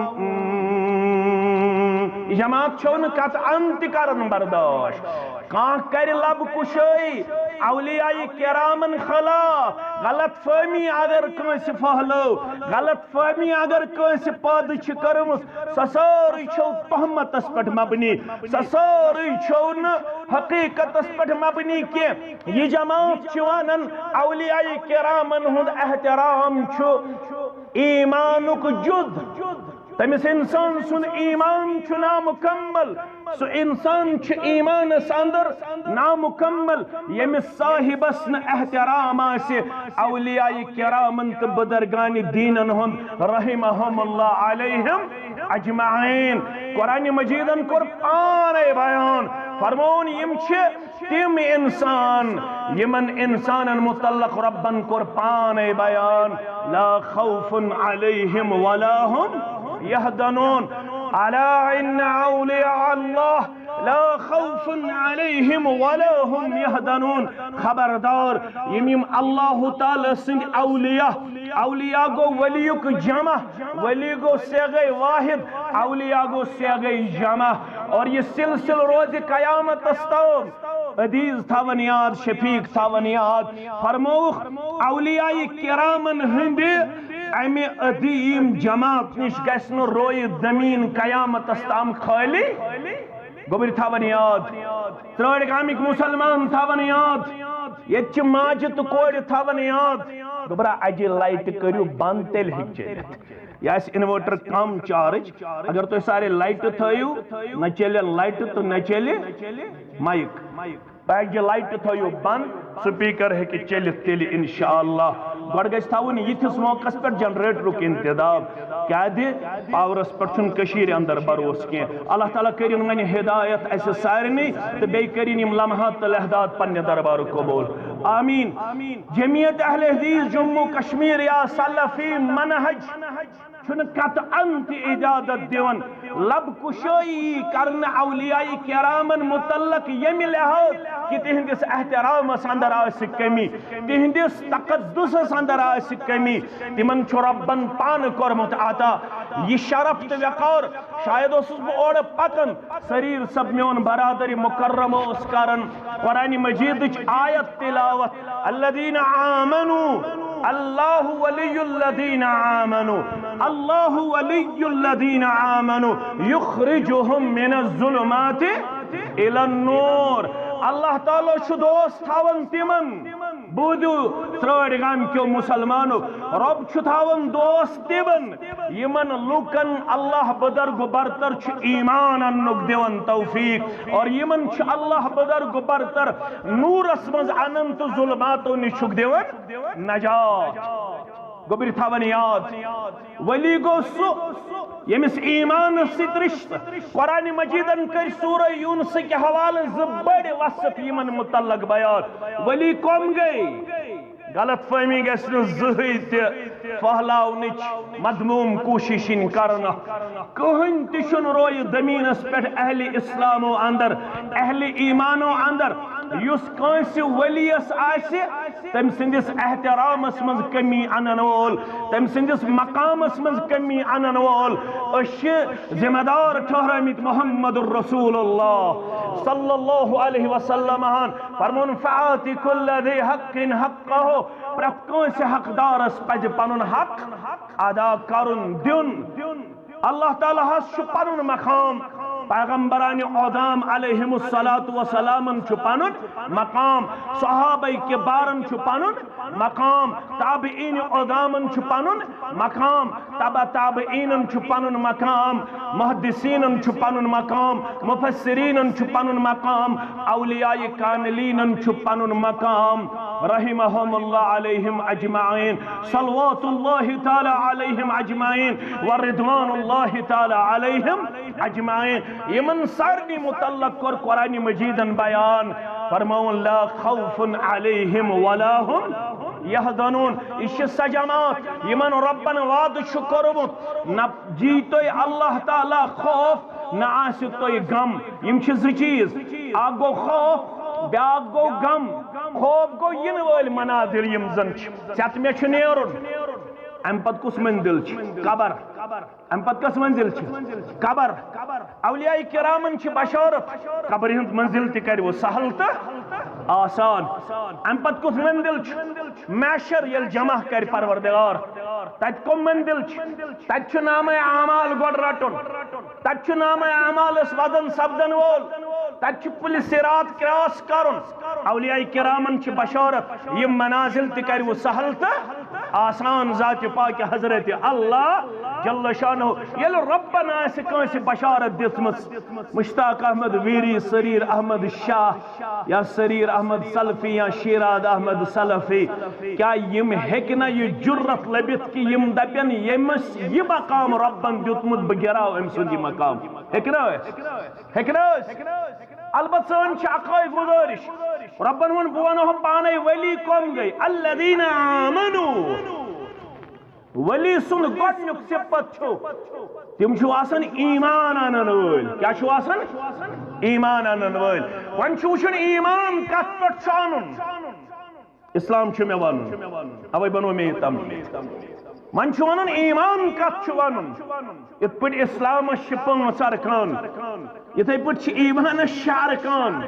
جماعت چھو نہٕ قطعاً تہِ کران برداشت۔ کانٛہہ کرِ لب کشٲیی اولیاء کرامن خلاف، غلط فہمی اگر کٲنٛسہِ پھہلٲو، غلط فہمی اگر کٲنٛسہِ پٲدٕ چھِ کٔرمٕژ، سۄ سٲرٕے چھو تہمتس پٮ۪ٹھ مبنی، سۄ سٲرٕے چھو نہٕ حقیقتس پٮ۪ٹھ مبنی کینٛہہ۔ یہِ جماعت چھِ ونان اولیاء کرامن ہُنٛد احترام چھُ ایمانُک جُز۔ تٔمِس انسان سُنٛد ایمان چھُ نامُکمل۔ سُہ انسان چھُ ایمانس اندر نامُکمل، ییٚمِس صاحبس نہٕ احترام آسہِ اولیاء کرامن تہٕ بزرگان دینن ہُنٛد، رحمہم اللہ علیہم اجمعین۔ قرآن مجیدن کوٚر پانے بیان، فرمون، یِم چھِ تِم انسان، یِمن انسانن متعلق ربن کوٚر پانے بیان، لا خوف علیہم ولا هم یحزنون، الا ان اولیاء اللہ لا خوف علیہم ولا هم یحزنون۔ خبردار، یِم یِم اللہ تعالیٰ سٕنٛدۍ اولیاء، اولیاء گوٚو ولیُک جمع، ولی گوٚو صیغہ واحد، اولیاء گوٚو صیغہ جمع۔ اور یہِ سلسلہٕ روزِ قیامتس تام۔ عزیز تھاون یاد، شفیق تھاون یاد، فرمووُکھ، اولیاء کرامن ہٕنٛدِ امہِ عظیم جماعت نِش گژھِ نہٕ رویہِ زمین قیامتس تام خٲلی۔ گوٚبرۍ تھاون یاد، ترٲڑ گامٕکۍ مسلمان تھاون یاد، ییٚتہِ چہِ ماجہِ تہٕ کورِ تھاون یاد۔ گوٚبرا، اجہِ لایٹہِ کٔرِو بند، تیٚلہِ ہیٚکہِ چٔلِتھ۔ یہِ آسہِ انوٲٹر کم چارج، اگر تُہۍ سارے لایٹہٕ تھٲیِو، نہ چلن لایٹہٕ تہٕ نہ چلہِ مایک۔ اجہِ لایٹہٕ تھٲیِو بند، سپیکر ہیٚکہِ چٔلِتھ تیٚلہِ انشاءاللہ۔ گۄڈٕ گژھِ تھاوُن یِتھِس موقعس پٮ۪ٹھ جنریٹرُک انتظام، کیازِ پاورس پٮ۪ٹھ چھُنہٕ کٔشیٖرِ اندر بھروسہٕ کینٛہہ۔ اللہ تعالیٰ کٔرِن وۄنۍ ہدایت اسہِ سارنٕے تہٕ بیٚیہِ کٔرِن یِم لمحات تہٕ لحظات پننہِ دربارُک قبول۔ آمین۔ جمعیت اہل حدیث جموں کشمیر یا سلفی منہج چھُنہٕ قطعاً تہِ اجازت دِوان لب کشٲیی کرنہٕ اولیاء کرامن متعلق ییٚمہِ لحاظ کہِ تِہنٛدِس احترامس اندر آسہِ کمی، تِہنٛدِس تقدسس اندر آسہِ کمی۔ تِمن چھُ ربن پانہٕ کوٚرمُت عطا یہِ شرف تہٕ وقار۔ شاید اوسُس بہٕ اورٕ پکان، سریر صٲب میون برادر مکرم اوس کران قرآن مجیدٕچ آیت تلاوت، الذین آمنوا، اللہ ولی الذین آمنوا، اللہ ولی الذین آمنوا یخرجہم من الظلمات الی النور۔ اللہ تعالیٰ چھُ دوست تھاوان تِمن، بوٗزِو، ترٛٲڑۍ گامکیو مُسلمانو، رۄب چھُ تھاوان دوست تِمن، یِمن لوٗکن اللہ بزرگ برتر چھُ ایمان اننُک دِوان توفیق، اور یِمن چھُ اللہ بزرگ برتر نوٗرس منٛز انان تہٕ ظلماتو نِش چھُکھ دِوان نجات۔ گوٚبرۍ تھاوان یاد، ولی گوٚو سُہ ییٚمِس ایمانس سۭتۍ رشتہٕ۔ قرآن مجیدن کٔرۍ سورہ یونسٕکۍ حوالہٕ زٕ بٔڑۍ وصف یِمن متعلق بیان۔ ولی کم گٔے؟ غلط فہمی گژھِ نہٕ زٕہٕے تہِ پھہلاونٕچ مذموم کوٗشش یِنۍ کرنہٕ۔ کٕہٕنۍ تہِ چھُنہٕ رویہِ زمینس پٮ۪ٹھ اہلِ اسلامو اندر، اہلِ ایمانو اندر یُس کٲنٛسہِ ولیس آسہِ تٔمۍ سٕنٛدِس احترامس منٛز کمی انن وول، تٔمۍ سٕنٛدِس مقامس منٛز کمی انن وول۔ أسۍ چھِ ذمہ دار ٹھہرٲمٕتۍ محمد رسول اللہ صلی اللہ علیہ وسلم ہن۔ فرمون، فآت کل ذی حق حقہ، پرٛٮ۪تھ کٲنٛسہِ حقدارس پزِ پنُن حق ادا کرُن، دیُن۔ اللہ تعالیٰ ہس چھُ پنُن مقام، پیغمبران عظام علیہم الصلوۃ والسلامن چھُ پنُن مقام، صحابہ کبارن چھُ پنُن مقام، تابعین عظامن چھُ پنُن مقام، تبع تابعینن چھُ پنُن مقام، محدثینن چھُ پنُن مقام، مفسرینن چھُ پنُن مقام، اولیاء کاملینن چھُ پنُن مقام، رحمهم اللہ علیہم اجمعین، صلوات اللہ تعالی علیہم اجمعین، و رضوان اللہ تعالی علیہم اجمعین۔ یمن سارنی متعلق کوٚر قرآن مجیدن بیان، فرماوُن، لا خوف علیہم ولا هم یحزنون۔ یہ چھِ سۄ جماعت یمن رۄبن وعدٕ چھُ کوٚرمُت، نہ یی تۄہہِ اللہ تعالیٰ خوف، نہ آسہِ تۄہہِ غم۔ یِم چھِ زٕ چیٖز، اکھ گوٚو خوف، بیٛاکھ گوٚو غم۔ خوف گوٚو یِنہٕ وٲلۍ منازل یِم زن چھِ، ژےٚ تہٕ مےٚ چھُ نیرُن۔ امہِ پتہٕ کُس منزل چھِ؟ قبر۔ امہِ پتہٕ کۄس منزل چھِ؟ قبر۔ اولیاء کرامن چھِ بشارت، قبرِ ہٕنٛز منزل تہِ کرِ وۄنۍ سہل تہٕ آسان۔ امہِ پتہٕ کُس منزل چھُ؟ محشر، ییٚلہِ جمع کرِ پروردگار، تتہِ کۄم منزل چھِ؟ تتہِ چھُ نامہ اعمال گۄڈٕ رٹُن، تتہِ چھُ نامہ اعمالس وزن سپدن وول، تتہِ چھُ پُلہِ صراط کراس کرُن۔ اولیاء کرامن چھِ بشارت، یِم منازل تہِ کرِ وۄنۍ سہل تہٕ آسان ذات پاک حضرت اللہ جل شانہ۔ ییٚلہِ رۄبن آسہِ کٲنٛسہِ بشارت دِژمٕژ، مشتاق احمد ویری، سریر احمد شاہ یا سریر احمد سلفی یا شیراد احمد سلفی، کیا یِم ہیٚکہِ نہ یہِ جرت لٔبِتھ کہِ یِم دپن، ییٚمِس یہِ مقام رۄبن دیُتمُت، بہٕ گراو أمۍ سُنٛد یہِ مقام؟ ہیٚکہِ نہ ٲسِتھ؟ ہیٚکہِ نہ ٲسِتھ؟ البتہ سٲنۍ چھِ اکٲے گُزٲرِش، رۄبن ووٚن، بہٕ ونہو پانے ولی کم گٔے، الذین آمنو۔ ولی سُنٛد گۄڈنیُک صفت چھُ، تِم چھِ آسان ایمان انن وٲلۍ۔ کیٛاہ چھُ آسان؟ ایمان انن وٲلۍ۔ وۄنۍ چھُ وٕچھُن ایمان کتھ پٮ۪ٹھ چھُ انُن۔ اسلام چھُ مےٚ ونُن، اوے بنوو مےٚ یہِ تمبی۔ وۄنۍ چھُ ونُن ایمان کتھ چھُ ونُن۔ یِتھ پٲٹھۍ اسلامس چھِ پانٛژھ ارکان، یِتھے پٲٹھۍ چھِ ایمانس شےٚ ارکان۔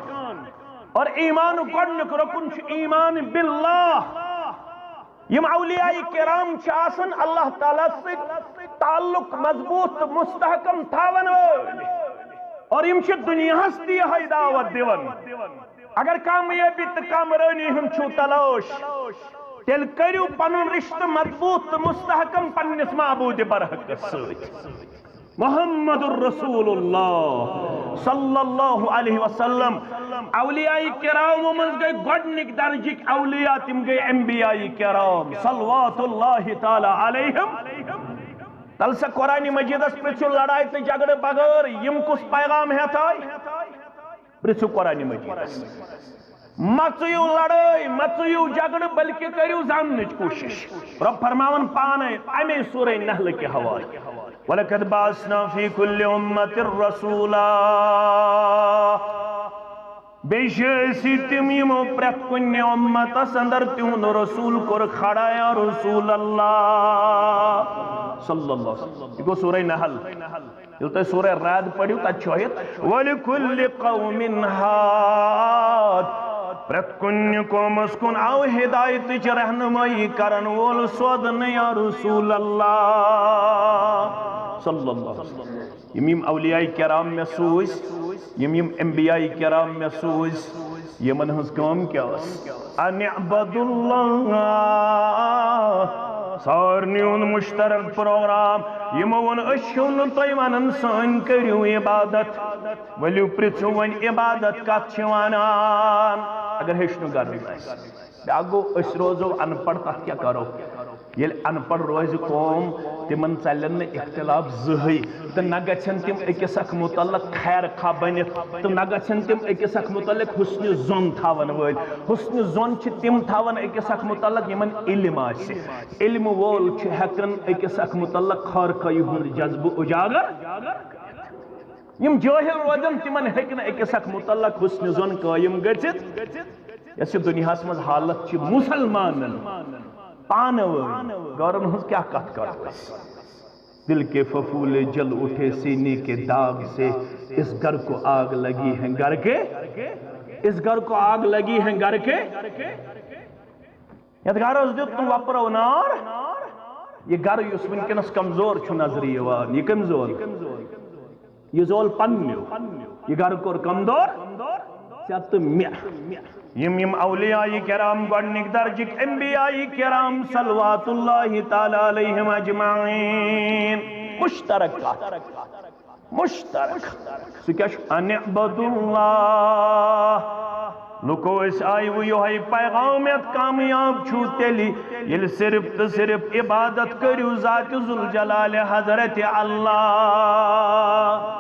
اور ایمانُک گۄڈنیُک رکن چھُ ایمان باللہ۔ یِم اولیاء کرام چھِ آسان اللہ تعالیٰ سۭتۍ تعلق مضبوط تہٕ مستحکم تھاون وٲلۍ۔ اور یِم چھِ دُنیاہس تہِ یِہوٚے دعوت دِوان۔ اگر کامیٲبی تہٕ کامرٲنی ہُنٛد چھُو تلاش، تیٚلہِ کٔرِو پنُن رشتہٕ مضبوط تہٕ مستحکم پننِس معبوٗدِ برحقس سۭتۍ۔ محمد رسول اللہ صلی اللہ علیہ وسلم۔ اولیاء کرامو منٛز گٔے گۄڈنِکۍ درجٕکۍ اولیاء، تِم گٔے انبیاء کرام صلوات اللہ تعالیٰ علیہم۔ تلسا قرآن مجیدس پرٛژھِو لڑایہِ تہٕ جھگڑٕ بغٲر، یِم کُس پیغام ہٮ۪تھ آے؟ پرٛژھِو قرآن مجیدس۔ مہ ژٕیِو لڑٲے، مہ ژٕیِو جھگڑٕ، بلکہِ کٔرِو زاننٕچ کوٗشِش۔ رۄب فرماوان پانے اَمے سورہ نحل کہِ حوالہٕ، وَلَقَدْ بَعَثْنَا فِي كُلِّ أُمَّةٍ رَسُولًا۔ بیٚیہِ چھِ أسۍ تِم یِمو پرٛٮ۪تھ کُنہِ اُمتس اندر تِہُنٛد رسول کوٚر کھڑا، یا رسول اللہ صلی اللہ علیہ وسلم۔ یہِ گوٚو سورہ نحل۔ ییٚلہِ تُہۍ سورہ رعد پٔرِو، تَتہِ چھُ آیت، وَلِكُلِّ قَوْمٍ هَادٍ۔ پرٛٮ۪تھ کُنہِ قومس کُن آو ہدایتٕچ رہنمٲیی کرن وول سوزنہٕ، یا رسول اللہ صلی اللہ علیہ وسلم۔ یِم یِم اولیاء کرام مےٚ سوٗزۍ، یِم یِم انبیاء کرام مےٚ سوٗزۍ، یِمن ہٕنٛز کٲم کیٛاہ ٲس؟ ان اعبدوا اللہ۔ سارنٕے ہُنٛد مشترک پروگرام۔ یِمو ووٚن، أسۍ چھِو نہٕ تۄہہِ ونان، سٲنۍ کٔرِو عبادت۔ ؤلِو پرٛژھِو وۄنۍ، عبادت کتھ چھِ ونان؟ اگر ہیٚچھنُک غرض آسہِ۔ بیٛاکھ گوٚو، أسۍ روزو ان پڑھ، تتھ کیٛاہ کرو؟ ییٚلہِ ان پڑھ روزِ قوم، تِمن ژلن نہٕ اختلاف زٕہٕے، تہٕ نہ گژھن تِم أکِس اکھ متعلق خیر خواہ بٔنِتھ، تہٕ نہ گژھن تِم أکِس اکھ متعلق حسنِ ظن تھاون وٲلۍ۔ حسنِ ظن چھِ تِم تھاون أکِس اکھ متعلق، یِمن علم آسہِ۔ علم وول چھُ ہٮ۪کان أکِس اکھ متعلق خٲر خواہی ہُنٛد جذبہٕ اجاگر۔ یِم جٲہل روزن، تِمن ہیٚکہِ نہٕ أکِس اکھ متعلق حسنِ ظن قٲیِم گٔژھِتھ۔ یۄس یہِ دُنیاہس منٛز حالت چھِ مُسلمانن پانہٕ وٲنۍ، غٲرن ہٕنٛز کیٛاہ کتھ کرو أسۍ؟ دل کے پھپھولے جل اٹھے سینے کے داغ سے، اس گھر کو آگ لگی ہے گھر کے، اس گھر کو آگ لگی ہے گھر کے۔ یتھ گرس دیُت نہٕ وۄپرو نار۔ یہِ گرٕ یُس وٕنکیٚنس کمزور چھُ نظرِ یِوان، یہِ کمزور۔ یہِ زول پننیو، یہِ گرٕ کوٚر کمدور ژےٚ تہٕ مےٚ۔ یِم یِم اولیاء کرام، گۄڈنِکۍ درجٕکۍ انبیاء کرام، صلوات اللہ تعالی علیہم اجمعین، مشترک کتھ، مشترک۔ سُہ کیٛاہ چھُ؟ ان اعبدوا اللہ۔ لُکو، أسۍ آیوٕ یِہوٚے پیغام یتھ کامیاب چھُو تیٚلہِ، ییٚلہِ صرف تہٕ صرف عبادت کٔرِو ذات ذوالجلال حضرت اللہ۔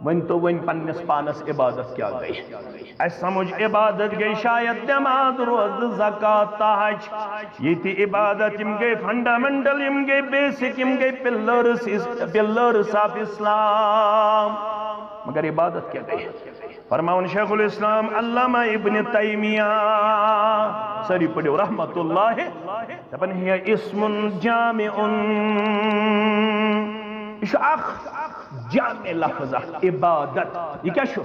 ؤنۍ تو وۄنۍ پننِس پانس عبادت کیٛاہ گٔے؟ اسہِ سمجھ عبادت گٔے شاید نماز، روزٕ، زکوٰۃ، حج۔ یہِ تہِ عبادت، یِم گٔے فنڈامنٹل، یِم گٔے بیسک، یِم گٔے پلرس، پلرس آف اسلام۔ مگر عبادت کیٛاہ گٔے؟ فرماوان شیخ الاسلام علامہ ابن تیمیہ، سٲری پٔرِو رحمت اللہ، دپان، "ہی اسم جامع"، یہِ چھُ اکھ جامع لفظ اکھ، عبادت۔ یہِ کیٛاہ چھُ؟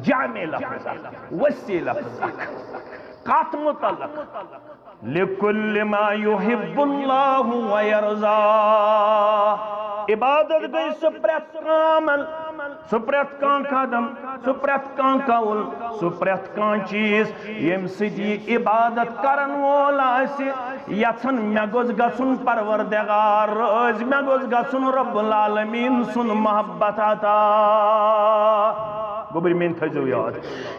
جامع لفظ اکھ، وسیع لفظ اکھ۔ کتھ متعلق؟ لکل ما یحب اللہ و یرضا۔ عبادت گٔے سُہ پرٛٮ۪تھ کانٛہہ عمل، سُہ پرٛٮ۪تھ کانٛہہ قدم، سُہ پرٛٮ۪تھ کانٛہہ قول، سُہ پرٛٮ۪تھ کانٛہہ چیٖز، ییٚمہِ سۭتۍ یہِ عبادت کرن وول آسہِ یژھان، مےٚ گوٚژھ گژھُن پروردگار رٲضۍ، مےٚ گوٚژھ گژھُن رب العالمین سُنٛد محبت عطا۔ گوٚبرۍ میٛٲنۍ تھٲیزیو یاد،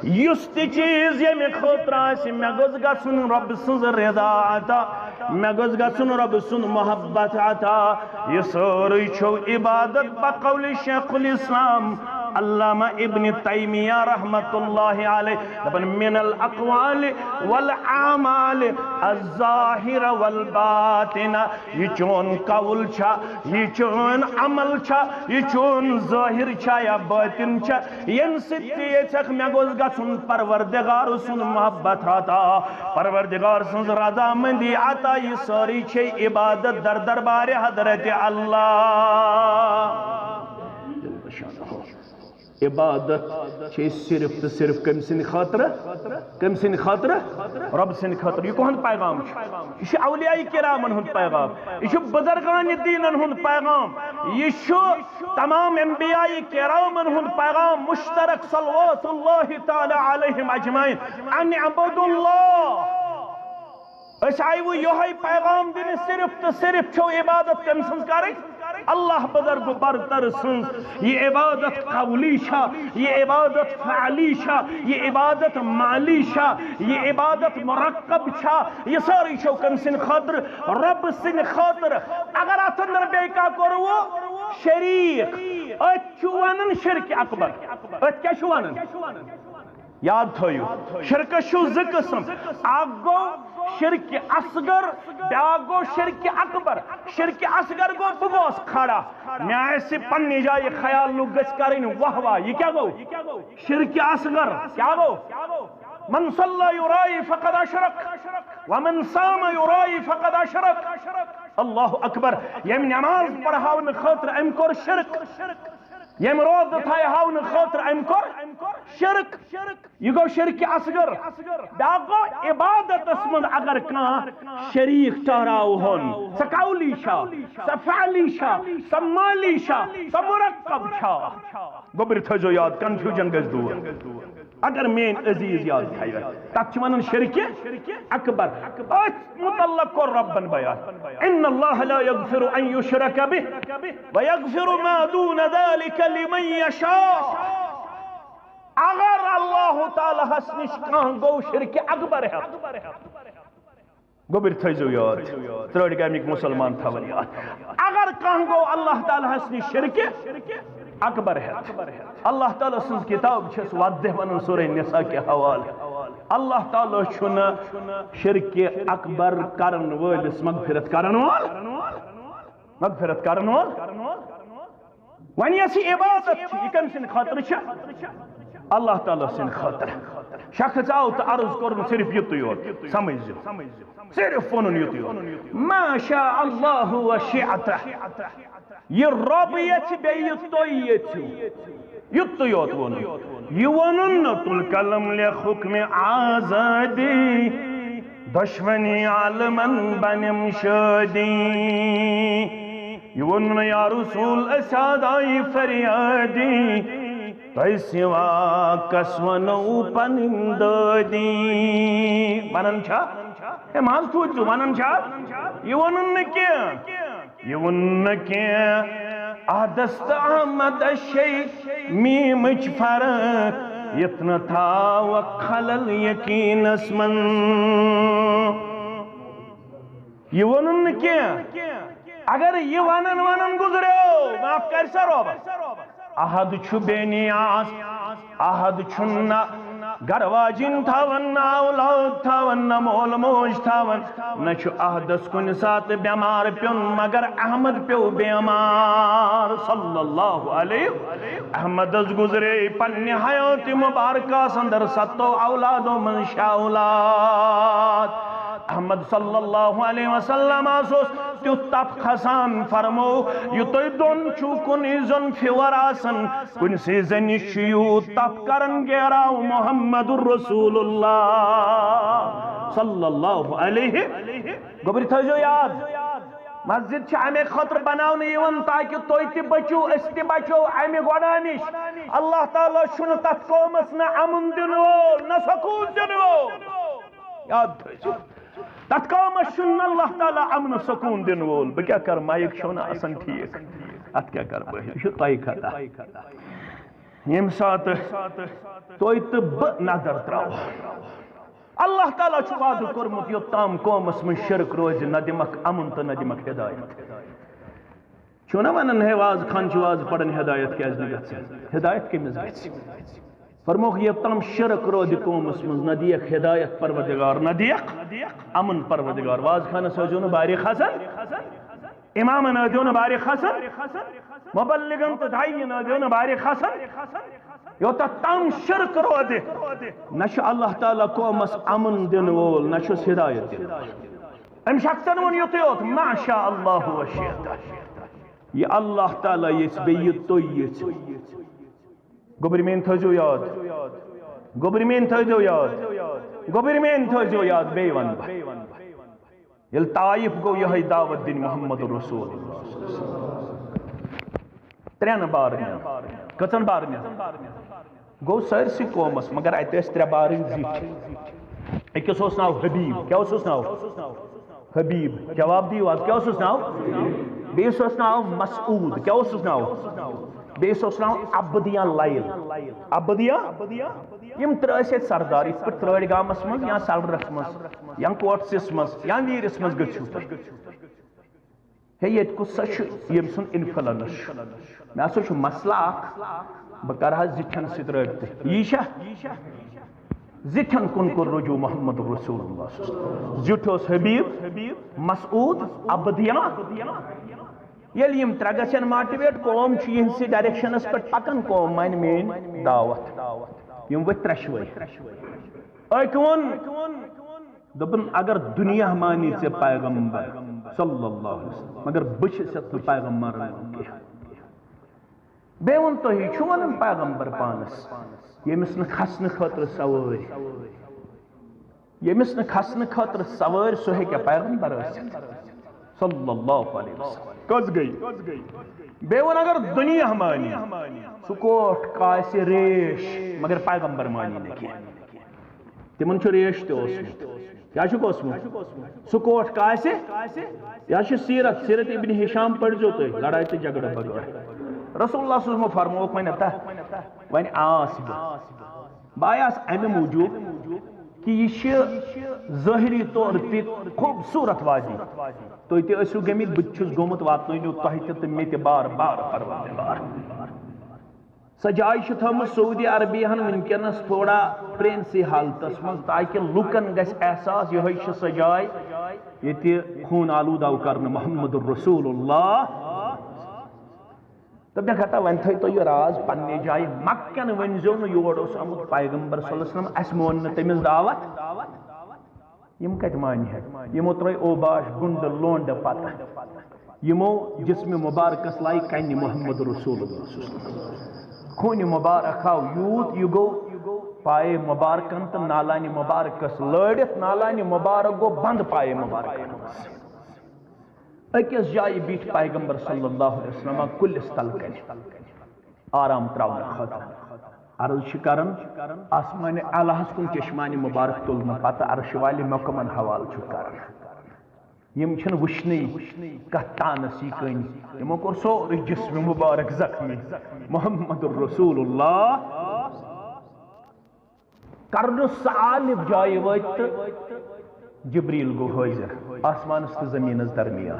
یُس تہِ چیٖز ییٚمہِ خٲطرٕ آسہِ، مےٚ گوٚژھ گژھُن رۄب سٕنٛز رضا عطا، مےٚ گوٚژھ گژھُن رۄب سُنٛد محبت عطا۔ یہِ سٲرٕے چھو عبادت بقول شیخ الاسلام علامہ ابن تیمیہ رحمت اللہ علیہ۔ دپان، من الاقوال والاعمال الظاہرہ والباطنہ۔ یہِ چون قول چھا، یہِ چون عمل چھا، یہِ چون ظٲہر چھا یا باطن چھا، ییٚمہِ سۭتۍ ژٕ یژھکھ مےٚ گوٚژھ گژھُن پروردگار سُنٛد محبت عطا، پروردگار سٕنٛز رضامندی عطا، یہِ سٲرٕے چھے عبادت در دربارِ حضرت اللہ۔ عبادت چھے صرف تہٕ صرف کٔمۍ سٕنٛدِ خٲطرٕ؟ کٔمۍ سٕنٛدِ خٲطرٕ؟ رۄب سٕنٛدِ خٲطرٕ۔ یہِ کُہُنٛد پیغام چھُ؟ یہِ چھُ اولیاء کرامن ہُنٛد پیغام، یہِ چھُ بزرگان دینن ہُنٛد پیغام، یہِ چھُ تمام انبیاء کرامن ہُنٛد پیغام مشترک صلوات اللہ تعالی علیہم اجمعین۔ ان اعبدوا اللہ۔ أسۍ آیوٕ یِہوٚے پیغام دِنہِ، صرف تہٕ صرف چھو عبادت کٔمۍ سٕنٛز کرٕنۍ؟ اللہ بزرگ برتر سٕنٛز۔ یہِ عبادت قولی چھا، یہِ عبادت فعلی چھا، یہِ عبادت مالی چھا، یہِ عبادت مرکب چھا، یہِ سٲرٕے چھو کٔمۍ سٕنٛدِ خٲطرٕ؟ رۄب سٕنٛدِ خٲطرٕ۔ اگر اتھ اندر بیٚیہِ کانٛہہ کوٚروٕ شریٖک، أتھۍ چھُ ونان شرک اکبر۔ أتھۍ کیٛاہ چھُ ونان؟ یاد تھٲیِو، شرکس چھُ زٕ قٕسم، اکھ گوٚو شرک اصغر، بیٛاکھ گوٚو شرک اکبر۔ شرک اصغر گوٚو، بہٕ گوس کھڑا، مےٚ آسہِ پننہِ جایہِ خیال، لُکھ گٔژھۍ کرٕنۍ واہ واہ۔ یہِ کیٛاہ گوٚو؟ شرک اصغر۔ کیٛاہ گوٚو؟ من صلی یرائی فقد اشرک، ومن صام یرائی فقد اشرک۔ اللہ اکبر۔ ییٚمۍ نماز پرہاونہٕ خٲطرٕ أمۍ کوٚر شرک، ییٚمۍ روزٕ تھایہِ ہاونہٕ خٲطرٕ أمۍ کوٚر شرک۔ یہِ گوٚو شرک اصغر۔ بیٛاکھ گوٚو عبادتس منٛز اگر کانٛہہ شریٖک ٹھہراوہون، سۄ قولی چھا، سۄ فعلی چھا، سۄ مالی چھا، سۄ مرکب چھا؟ گوٚبرۍ تھٲیزیو یاد، کنفیوجن گژھِ دوٗر۔ اگر میٲنۍ عزیز یاد تھایہِ، تتھ چھِ ونان شرک اکبر۔ أتھۍ متعلق کوٚر رۄبن بیان، ان اللہ لا یغفر ان یشرک بہ ویغفر ما دون ذلک لمن یشاء۔ اگر اللہ تعالیٰ ہس نِش کانٛہہ گوٚو شرک اکبر ہٮ۪تھ، گوٚبرۍ تھٲیزیو یاد، ترٛٲٹھۍ گامٕکۍ مُسلمان تھاوَن یاد۔ اگر کانٛہہ گوٚو اللہ تعالیٰ ہس نِش شرک اکبر ہٮ۪تھ، اللہ تعالیٰ سٕنٛز کِتاب چھَس وَتھ دِوان سورہ نساء کہِ حوالہٕ۔ اللہ تعالیٰ چھُنہٕ شرک اکبر کرن وٲلِس مغفرت کرن وول، مغفرت کرن وول۔ وۄنۍ یۄس یہِ عبادت چھِ، یہِ کٔمۍ سٕنٛدِ خٲطرٕ چھِ؟ اللہ تعالیٰ سٕنٛدِ خٲطرٕ۔ شخص آو تہٕ عرض کوٚرُن صرف یُتُے یوت، سمجھ زِ۔ صرف ووٚنُن یُتُے یوت۔ ما شاء اللہ و شئت۔ یہِ رۄب یژھِ بیٚیہِ یہِ تُہۍ یژھِو۔ یُتُے یوت ووٚنُن۔ یہِ ووٚنُن نہٕ تُل قلم لیکھ حکمِ آزادی، دۄشوٕنی عالمن بنیم شٲدی۔ یہِ ووٚن نہٕ، یا رسول، أسۍ حظ آیہِ فریادی، تۄہہِ سوا کس ونو پنٕنۍ دٲدی؟ ونان چھا؟ ہے، ماز ٹھوٗل چھُ ونان چھا؟ یہِ ووٚنُن نہٕ کینٛہہ۔ یہِ ووٚن نہٕ کینٛہہ۔ احدس تہٕ احمدس چھے میٖمٕچ فرق، یتھ نہٕ تھاوکھ خلل یقینس منٛز۔ یہِ ووٚنُن نہٕ کینٛہہ۔ اگر یہِ ونان ونان گُزریو، معاف کر سا رۄبس۔ احد چھُ بے نیاز، احد چھُنہٕ نہ گرٕ واجِنۍ تھاوان، نہ اولاد تھاوان، نہ مول موج تھاوان، نہ چھُ احدس کُنہِ ساتہٕ بٮ۪مار پیوٚن، مگر احمد پیوٚو بٮ۪مار صلی اللہ علیہ۔ احمدس گُزرے پننہِ حیاتِ مبارکس اندر ستو اولادو منٛز شےٚ اولاد۔ احمد صلی اللہ علیہ وسلم اوس تیُتھ تپھ کھسان، فرمو، یہِ تۄہہِ دۄن چھُو کُنُے زوٚن فیور آسان، کُنہِ سیٖزنہِ چھُ یوٗت تپھ کران گیراو محمد رسول اللہ صلی اللہ علیہ۔ گوٚبرِ تھٲیزیو یاد، مسجد چھِ اَمے خٲطرٕ بناونہٕ یِوان تاکہِ تُہۍ تہِ بٔچِو، أسۍ تہِ بچو اَمہِ گۄناہ نِش۔ اللہ تعالیٰ چھُنہٕ تتھ قومس نہ امُن دِنہٕ وول، نہ سکوٗن دِنہٕ وول۔ یاد تھٲیزیو، تتھ قومس چھُنہٕ اللہ تعالیٰ امن و سکوٗن دِنہٕ وول۔ بہٕ کیٛاہ کرٕ، مایِک چھو نہٕ آسان ٹھیٖک، اتھ کیٛاہ کرٕ بہٕ؟ یہِ چھُ تۄہہِ خطا۔ ییٚمہِ ساتہٕ تُہۍ تہٕ بہٕ نظر ترٛاوو، اللہ تعالیٰ چھُ وعدٕ کوٚرمُت، یوٚتام قومس منٛز شرک روزِ، نہ دِمکھ امن تہٕ نہ دِمکھ ہدایت۔ چھُو نا ونان، ہے، واز خان چھُ واز پران، ہدایت کیازِ نہٕ گژھِ؟ ہدایت کٔمِس گژھِ؟ فرموکھ، یوٚتام شرک روزِ قومس منٛز، نہ دِیکھ ہدایت پروردگار، نہ دِیکھ امن پروردگار۔ واز خانس ٲسۍزیو نہٕ بارِ کھسان، امامن ٲسۍزیو نہٕ بارِ کھسان، مبلغن تہٕ داعین ٲسۍزیو نہٕ بارِ کھسان۔ یوٚتتھ تام شرک روزِ، نہ چھُ اللہ تعالیٰ قومس امن دِنہٕ وول، نہ چھُس ہدایت دِنہٕ وول۔ أمۍ شخصن ووٚن یُتُے یوت، ما شاء اللہ و شئت۔ یہِ اللہ تعالیٰ یژھِ، بیٚیہِ یہِ تُہۍ یژھِو۔ گوٚبرِ میٛٲنۍ تھٲیزیو یاد۔ گوٚبرِ میٛٲنۍ تھٲیزیو یاد۔ گوٚبرِ میٛٲنۍ تھٲیزیو یاد، بیٚیہِ وَنہٕ بہٕ۔ ییٚلہِ طائف گوٚو یِہوٚے دعوت دِنۍ محمد رسول اللہ۔ ترٛٮ۪ن بارنٮ۪ن۔ کٔژَن بارنٮ۪ن؟ گوٚو سٲرسٕے قومس، مگر اتہِ ٲسۍ ترٛےٚ بارٕنۍ زِٹھۍ۔ أکِس اوس ناو حبیب۔ کیٛاہ اوسُس ناو؟ حبیب۔ جواب دِیِو حظ، کیٛاہ اوسُس ناو؟ بیٚیِس اوس ناو مسعود۔ کیٛاہ اوسُس ناو؟ بیٚیِس اوس ناو عبد یا لائل۔ عبد یا؟ یِم ترٛےٚ ٲسۍ ییٚتہِ سردار، یِتھ پٲٹھۍ ترٛٲڑۍ گامس منٛز یا سلرس منٛز یا کوٹسِس منٛز یا ویٖرِس منٛز گٔژھِو تُہۍ۔ ہے، ییٚتہِ کُس سا چھُ ییٚمۍ سُنٛد انفلنس چھُ؟ مےٚ ہسا چھُ مسلہٕ اکھ، بہٕ کرٕ ہا زِٹھٮ۪ن سۭتۍ رٲبطہٕ۔ یی چھا؟ زِٹھٮ۪ن کُن کوٚر رجوع محمد رسول اللہ صلی اللہ علیہ وسلم۔ زیُٹھ اوس حبیب، مسعود، عبدیہ۔ ییٚلہِ یِم ترٛےٚ گژھن موٹیویٹ، قوم چھُ یِہنٛدسٕے ڈائریکشنس پٮ۪ٹھ پکان، قوم مانہِ میٲنۍ دعوت۔ یِم ؤتھۍ ترٛٮ۪شوَے۔ أکۍ ووٚن، دوٚپُن، اگر دُنیا مانی ژےٚ پیغمبر صلی اللہ علیہ وسلم، مگر بہٕ چھُس یَتھ نہٕ پیغمبر وَنان کینٛہہ۔ بیٚیہِ ووٚن، تُہی چھُو وَنان پیغمبر پانَس، ییٚمِس نہٕ کھسنہٕ خٲطرٕ سوٲرۍ، ییٚمِس نہٕ کھسنہٕ خٲطرٕ سوٲرۍ، سُہ ہیٚکیٛاہ پیغمبر ٲسِتھ؟ صلی اللہ علیہ وسلم۔ کٔژ گٔے؟ بیٚیہِ ووٚن، اگر دُنیا مانی، سُہ کوٹھ کاسہِ ریش، مگر پیغمبر مانی نہٕ کینٛہہ۔ تِمن چھُ ریش تہِ اوسمُت۔ کیٛاہ چھُکھ اوسمُت؟ سُہ کوٹھ کاسہِ۔ یہِ حظ چھُ سیرت، سیرت ابن ہشام پٔرۍزیو تُہۍ، لڑایہِ تہٕ جھگڑٕ بغٲر۔ رسول اللہ صلی اللہ علیہ وسلم فرمووُکھ، وۄنۍ ہتا، وۄنۍ آس بہٕ۔ بہٕ آیاس اَمہِ موٗجوٗب کہِ یہِ چھِ ظٲہری طور تہِ خوٗبصوٗرت وادی۔ تُہۍ تہِ ٲسِو گٔمٕتۍ، بہٕ تہِ چھُس گوٚمُت، واتنٲوِو تۄہہِ تہِ تہٕ مےٚ تہِ بار بار پروردگار۔ سۄ جاے چھِ تھٲومٕژ سعودی عربی ہن وٕنکیٚنس تھوڑا پرٛٲنسٕے حالتس منٛز، تاکہِ لُکن گژھِ احساس یِہوٚے چھِ سۄ جاے ییٚتہِ خوٗن آلوٗدہ آو کرنہٕ محمد رسول اللہ۔ تہٕ مےٚ کھتا وۄنۍ تھٲیتو یہِ راز پننہِ جایہِ، مکہ کٮ۪ن ؤنۍزیو نہٕ یور اوس آمُت پیغمبر صلی اللہ علیہ وسلم، اَسہِ مون نہٕ تٔمِس دعوت۔ یِم کتہِ مانہِ ہن؟ یِمو ترٲے اوباش گُنڈٕ لونڈٕ پتہ۔ یِمو جسمِ مبارکس لایہِ کنہِ محمد رسول اللہ۔ خوٗنہِ مبارک آو یوٗت، یہِ گوٚو پایے مبارکن تہٕ نالانہِ مبارکس لٲرِتھ، نالانہِ مبارک گوٚو بند پایے مبارکن منٛز۔ أکِس جایہِ بیٖٹھۍ پیغمبر صلی اللہ علیہ وسلم کُلِس تل کنہِ آرام تراونہٕ خٲطرٕ۔ عرض چھِ کران، آسمان اعلیٰ ہس کُن چشمانِ مبارک تُلنہٕ پتہٕ عرشہِ والہِ مےٚ کمن حوالہٕ چھُ کران؟ یِم چھِنہٕ وٕچھنٕے کتھ تانس یہِ کٔنۍ۔ یِمو کوٚر سورُے جسم مبارک زخمی۔ محمد رسول اللہ۔ کرنہٕ سالب جایہِ وٲتۍ تہٕ جبریل گوٚو حٲضِر آسمانس تہٕ زٔمیٖنس درمیان۔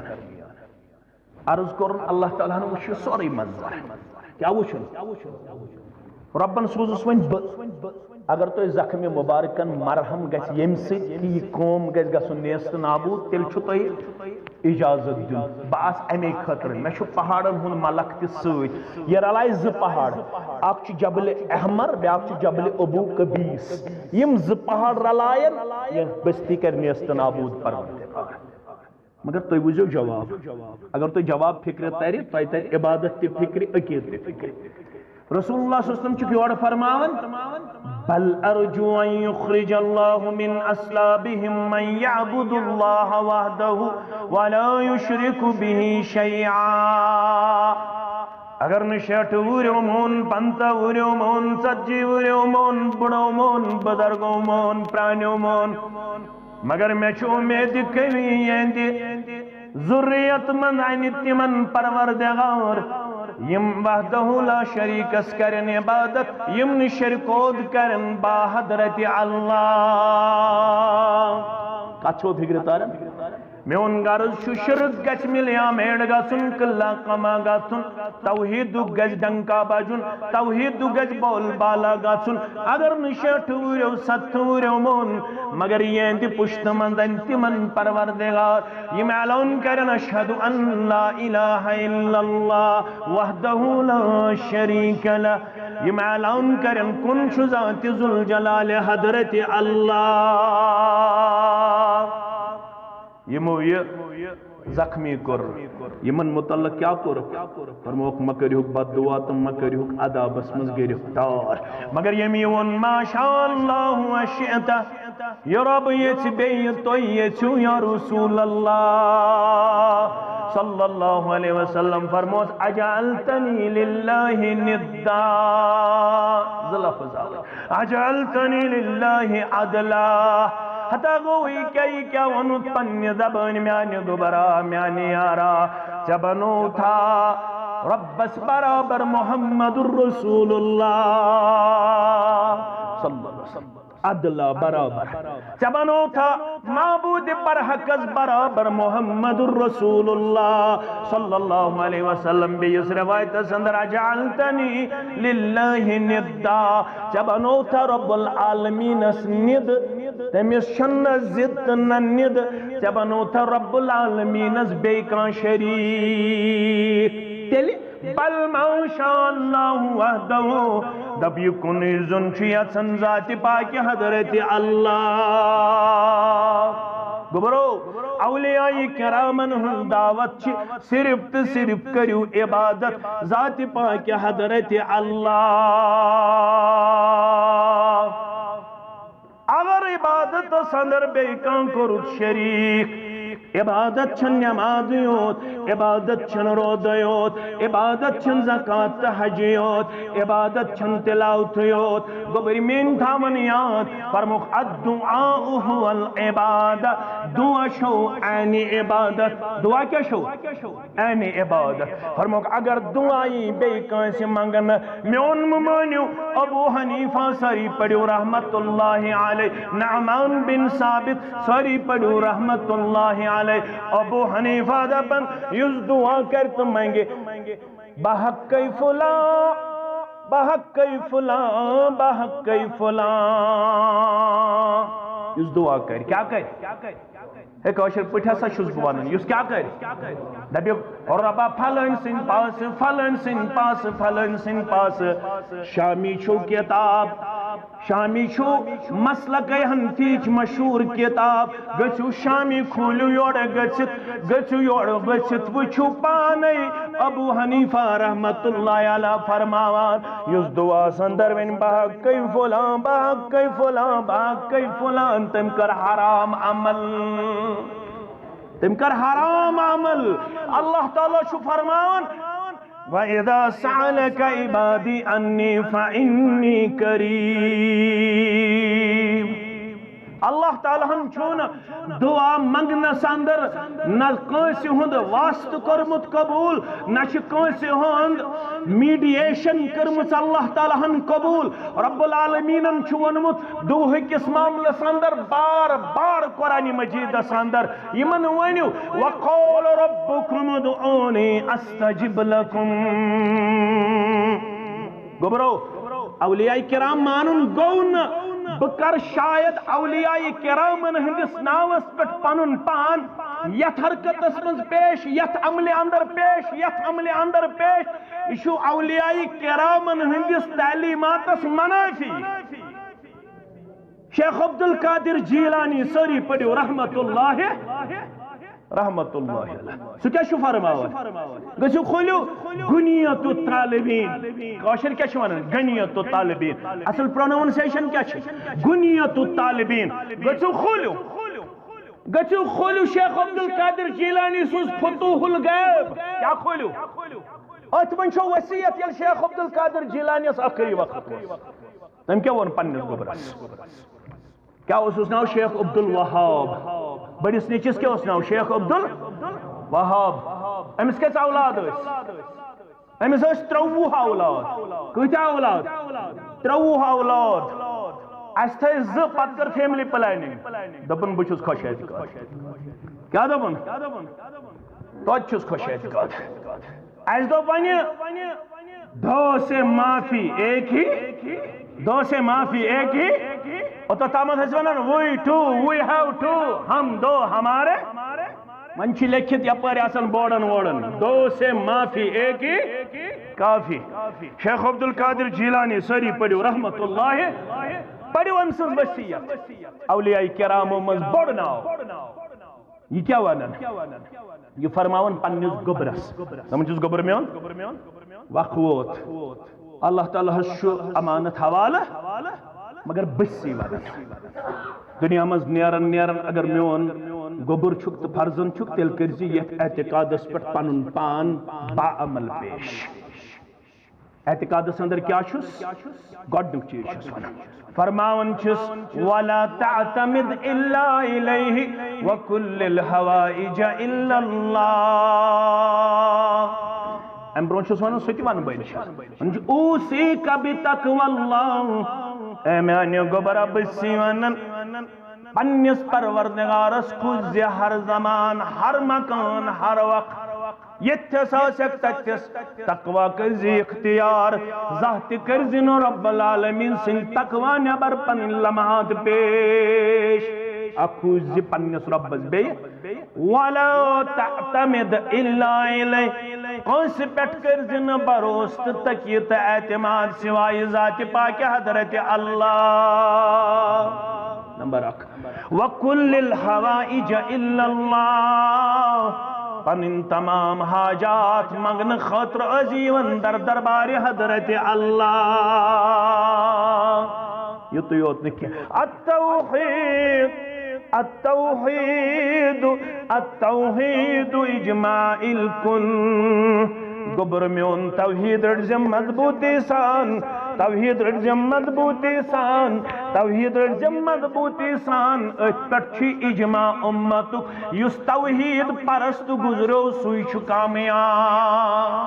عرض کوٚرُن، اللہ تعالیٰ ہن وٕچھ یہِ سورُے منظر۔ کیٛاہ وٕچھُن؟ رۄبن سوٗزُس وۄنۍ بہٕ۔ اگر تۄہہِ زخمِ مبارکن مرہم گژھِ ییٚمہِ سۭتۍ کہِ یہِ قوم گژھِ گژھُن نیست نابوٗد، تیٚلہِ چھُ تۄہہِ اجازت دیُن۔ بہٕ آسہٕ امے خٲطرٕ، مےٚ چھُ پہاڑن ہُنٛد ملک تہِ سۭتۍ۔ یہِ رلایہِ زٕ پہاڑ، اکھ چھُ جبل احمر، بیاکھ چھُ جبل ابو قبیس۔ یِم زٕ پہاڑ رلایَن، یہِ بستی کرِ نیست نابوٗد پروردگار۔ مگر تُہۍ بوٗزِو جواب۔ اگر تۄہہِ جواب فکرِ ترِ، تۄہہِ ترِ عبادت تہِ فکرِ، عقیدٕ تہِ فکرِ۔ رسول اللہ صلی اللہ علیہ وسلم چھُکھ یورٕ فرماوان، بل ارجو ان یخرج اللہ من اصلابہم من یعبد اللہ وحدہ ولا یشرک بہ شیئا۔ اگر نہٕ شیٹھٕ وُہریو مون، پنٛژاہ وُہریو مون، ژتجی وُہریو مون، بُڑو مون، بُزرگو مون، پرٛانیو مون، مگر مےٚ چھُ اُمید قوی یِہنٛدِ ذُریت منٛز اَنہِ تِمن پروردگار، یِم وحدہ لا شریکس کرن عبادت، یِم نہٕ شرکوت کرن با حضرت اللہ۔ کتھ چھو فکرِ تران؟ میون غرض چھُ شرک گژھِ ملیا میڑ گژھُن، قلعہ قمع گژھُن، توحیدُک گژھِ ڈنکا بجُن، توحیدُک گژھِ بول بالا گژھُن۔ اگر نہٕ شیٹھٕ وُہریو ستتھٕ وُہریو مون، مگر یِہنٛدِ پُشتہٕ منٛز اَنہِ تِمن پروردگار، یِم اعلان کرن، اشہد ان لا الہ الا اللہ وحدہ لا شریک لہ۔ یِم اعلان کرن، کُن چھُ ذاتِ ذوالجلال حضرت اللہ۔ یِمو یہِ زخمی کوٚر، یِمن متعلق کیٛاہ کوٚرُکھ؟ فرمووُکھ، مہ کٔرِہُکھ بد دعا تہٕ مہ کٔرِہُکھ عذابس منٛز گرفتار۔ مگر ییٚمۍ یہِ ووٚن، ما شاء اللہ و شئت، یہِ رۄب یژھِ بیٚیہِ، تُہۍ یژھِو یا رسول اللہ صلی اللہ علیہ وسلم، فرموس، اجعلتنی للہ ندا۔ زٕ لفظ آو۔ اجعلتنی للہ عدلا۔ ہتا گوٚو یہِ کیٛاہ، یہِ کیٛاہ ووٚنُتھ پننہِ زبٲنۍ، میانہِ گوٚبرا، میانہِ یارا، ژےٚ بنووتھا رۄبس برابر محمد رسول اللہ صلی اللہ علیہ وسلم۔ عدلا برابر۔ ژےٚ بنووتھا معبود برحقس برابر محمد رسول اللہ صلی اللہ علیہ وسلم۔ بیٚیِس روایتس اندر، اجعلتنی للہ ندا، ژےٚ بنووتھا رب العالمینس ند، تٔمِس چھنہٕ نہ ضد تہٕ نہ ند، ژےٚ بنووتھا رب العالمینس بیٚیہِ کانٛہہ شریٖک۔ تیٚلہِ بل ما شاء اللہ وحدہ، دپ یہِ کُنُے زوٚن چھُ یژھان ذاتِ پاکہِ حضرت اللہ۔ گوٚبرو، اولیاء کرامن ہٕنٛز دعوت چھِ صرف تہٕ صرف کٔرِو عبادت ذاتِ پاکہِ حضرت اللہ۔ اگر عبادتس اندر بیٚیہِ کانٛہہ کوٚرُتھ شریٖک، عبادت چھنہٕ نمازٕے یوت، عبادت چھنہٕ روزے یوت، عبادت چھنہٕ زکوٰۃ تہٕ حجٕے یوت، عبادت چھنہٕ تلاوتھٕے یوت۔ گوٚبرۍ میٲنۍ تھاوان یاد، فرموکھ، الدعاء هو العبادہ، دعا چھو عینِ عبادت۔ دعا کیٛاہ چھو؟ عینِ عبادت۔ فرموکھ، اگر دعا یی بیٚیہِ کٲنٛسہِ منٛگنہٕ، میون مہٕ مٲنِو، ابو حنیفہ سٲری پٔرِو رحمت اللہ علیہ، نعمان بن ثابت سٲری پٔرِو رحمت اللہ علیہ۔ ابو حنیفہ دپان، یُس دعا کرِ تہٕ منٛگہِ، بحقِ فلاں، بحقِ فلاں، بحقِ فلاں، یُس دعا کرِ، کیٛاہ کرِ؟ ہے، کٲشِر پٲٹھۍ ہسا چھُس بہٕ وَنان، یُس کیٛاہ کرِ؟ دَپہِ، رۄبا، فلٲنۍ سٕنٛدۍ پاسہٕ، فلٲنۍ سٕنٛدۍ پاسہٕ، فلٲنۍ سٕنٛدۍ پاسہٕ۔ شامی چھُو کِتاب، شامی چھُو مسلکے حنفیچ مشہوٗر کِتاب۔ گٔژھِو شامی، کھوٗلِو یورٕ گٔژھِتھ، گٔژھِو یورٕ گٔژھِتھ، وٕچھِو پانے ابو حنیفہ رحمت اللہ علیہ فرماوان، یُس دعا سندر وۄنۍ بحقِ فلاں، بحقِ فلاں، بحقِ فلاں، تٔمۍ کٔر حرام عمل۔ تٔمۍ کٔر حرام عمل۔ اللہ تعالیٰ چھُ فرماوان، وَإِذَا سَأَلَكَ عِبَادِي عَنِّي فَإِنِّي قَرِيبٌ۔ اللہ تعالیٰ ہن چھُنہٕ دعا منگنس اندر نہ کٲنٛسہِ ہُنٛد واسطہٕ کوٚرمُت قبول، نہ چھُ کٲنٛسہِ ہُنٛد میڈیشن کٔرمٕژ اللہ تعالیٰ ہن قبول۔ رب العالمینن چھُ ووٚنمُت دعاہٕکِس معاملس اندر بار بار قرآن مجیدس اندر، یِمن ؤنِو، وَقَالَ رَبُّكُمُ ادْعُونِي أَسْتَجِبْ لَكُمْ۔ گوٚبرو، اولیاء کرام مانُن گوٚو نہٕ بہٕ کر شاید اولیاء کرامن ہٕنٛدِس ناوس پٮ۪ٹھ پنُن پان یتھ حرکتس منٛز پیش، یتھ عملہِ اندر پیش، یتھ عملہِ اندر پیش۔ یہِ چھُ اولیاء کرامن ہٕنٛدِس تعلیماتس منافی۔ شیخ عبدالقادر جیلانی، سٲری پٔرِو، رحمت اللہ، رحمت اللہ علیہ۔ سُہ کیٛاہ چھُ فرماوان؟ گٔژھِو کھوٗلِو غنیت الطالبین۔ کٲشِر کیٛاہ چھِ وَنان؟ غنیت الطالبین۔ اصل پروناؤنسیشن کیٛاہ چھِ؟ غنیت الطالبین۔ گٔژھِو کھوٗلِو، گٔژھِو کھوٗلِو شیخ عبدالقادر جیلانی سٕنٛز فتوح الغیب۔ کیٛاہ کھوٗلِو؟ أتھۍ منٛز چھو وصیت، ییٚلہِ شیخ عبدالقادر جیلانیس ٲخری وقت اوس۔ تٔمۍ کیٛاہ ووٚن پننِس گوٚبرس؟ کیٛاہ اوسُس ناو؟ شیخ عبدالوہاب۔ بٔڑِس نیٚچِس کیٛاہ اوس ناو؟ شیخ عبدالوہاب۔ أمِس کٔژ اولاد ٲسۍ؟ أمِس ٲسۍ ترٛۆوُہ اولاد۔ کۭتیٛاہ اولاد؟ ترٛۆوُہ اولاد۔ اَسہِ تھٲے زٕ، پتہٕ کٔر فیملی پلاننگ۔ دوٚپُن، بہٕ چھُس خۄش اعتقاد۔ کیٛاہ دوٚپُن؟ توتہِ چھُس خۄش اعتقاد۔ اَسہِ دوٚپ وۄنۍ، دو سے معافی ایک ہی، دو سے معافی ایک ہی۔ اوٚتتھ تامَتھ ٲسۍ وَنان، we two, we have two، ہم دو ہمارے۔ وۄنۍ چھِ لیکھِتھ یَپٲرۍ آسان بورڈن وورڈن، دو سے معافی ایک ہی کافی۔ شیخ عبدالقادر جیلانی، سٲری پٔرِو رحمت اللہ، پٔرِو أمۍ سٕنٛز وصیت۔ اولیاء کرامو منٛز بوٚڑ ناو۔ یہِ کیٛاہ وَنان؟ یہِ فرماوان پننِس گوٚبرس۔ دَپان چھُس، گوٚبُر میون، وق ووت۔ اللہ تعالیٰ ہس چھُ امانت حوالہٕ، مگر بہٕ چھُسٕے وَنان۔ دُنیا منٛز نیران نیران اگر میون گوٚبُر چھُکھ تہٕ فرزند چھُکھ، تیٚلہِ کٔرۍ زِ یتھ اعتقادس پٮ۪ٹھ پنُن پان باعمل پیش۔ اعتقادس اندر کیٛاہ چھُس؟ گۄڈنیُک چیٖز چھُس ونان۔ فرماوان چھُس، "ولا تعتمد الا الیہ وکل الحوائج الا اللہ۔" امہِ برونٛہہ چھُس ونان، سُہ تہِ ونہٕ بہٕ انشاءاللہ۔ ونان چھُ، "اوصیک بتقوی اللہ۔" اے میانہِ گوٚبرا، بہٕ چھُسٕے ونان، پننِس پروردگارس کھوٗژ زِ ہر زمان، ہر مکان، ہر وقت۔ ییٚتھس آسکھ تتھس تقوی کٔرزِ اختیار، زانٛہہ تہِ کٔرزِ نہٕ رب العالمین سٕنٛدِ تقوی نٮ۪بر پنٕنۍ لمحات پیش۔ اکھ کھوٗژ زِ پننِس ربس، بیٚیہِ ولا تعتمد الا الیہ، کٲنٛسہِ پٮ۪ٹھ کٔرزِ نہٕ بھروسہٕ تہٕ تکیہ تہٕ اعتماد سوائے ذات پاک حضرت اللہ۔ نمبر اکھ۔ وکل الحوائج الا اللہ، پنٕنۍ تمام حاجات منگنہٕ خٲطرٕ ٲسۍ یِوان در دربارِ حضرت اللہ۔ یُتُے یوت نہٕ کینٛہہ، التوحید، التوحید، التوحید اجماع الکل۔ گوٚبُر میون، توحید رٔٹۍ زِ مضبوٗطی سان، توحید رٔٹۍ زِ مضبوٗطی سان، توحید رٔٹۍ زِ مضبوٗطی سان۔ أتھۍ پٮ۪ٹھ چھُ اجماع اُمتُک، یُس توحید پرست گُزریو، سُے چھُ کامیاب۔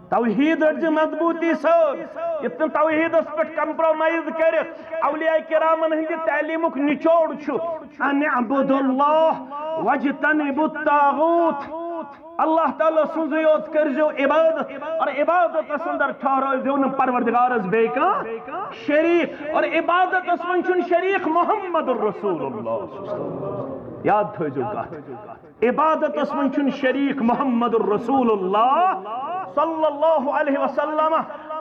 توحید رٔٹۍ زِ مضبوٗطی سان، یِتھ نہٕ توحیدس پٮ۪ٹھ کمپرومائز کٔرِتھ۔ اولیاء کرامن ہٕنٛدِ تعلیمُک نچوڑ چھُ، ان اعبدوا اللہ واجتنبوا الطاغوت۔ اللہ تعالیٰ سٕنٛزٕے یوت کٔرزیو عبادت، اور عبادتس اندر ٹھہرٲوزیو نہٕ پروردگارس بیٚیہِ کانٛہہ شریٖک، اور عبادتس منٛز چھُنہٕ شریٖک محمد رسول اللہ۔ یاد تھٲیزیو کتھ، عبادتس منٛز چھُنہٕ شریٖک محمد رسول اللہ صلی اللہ علیہ وسلم۔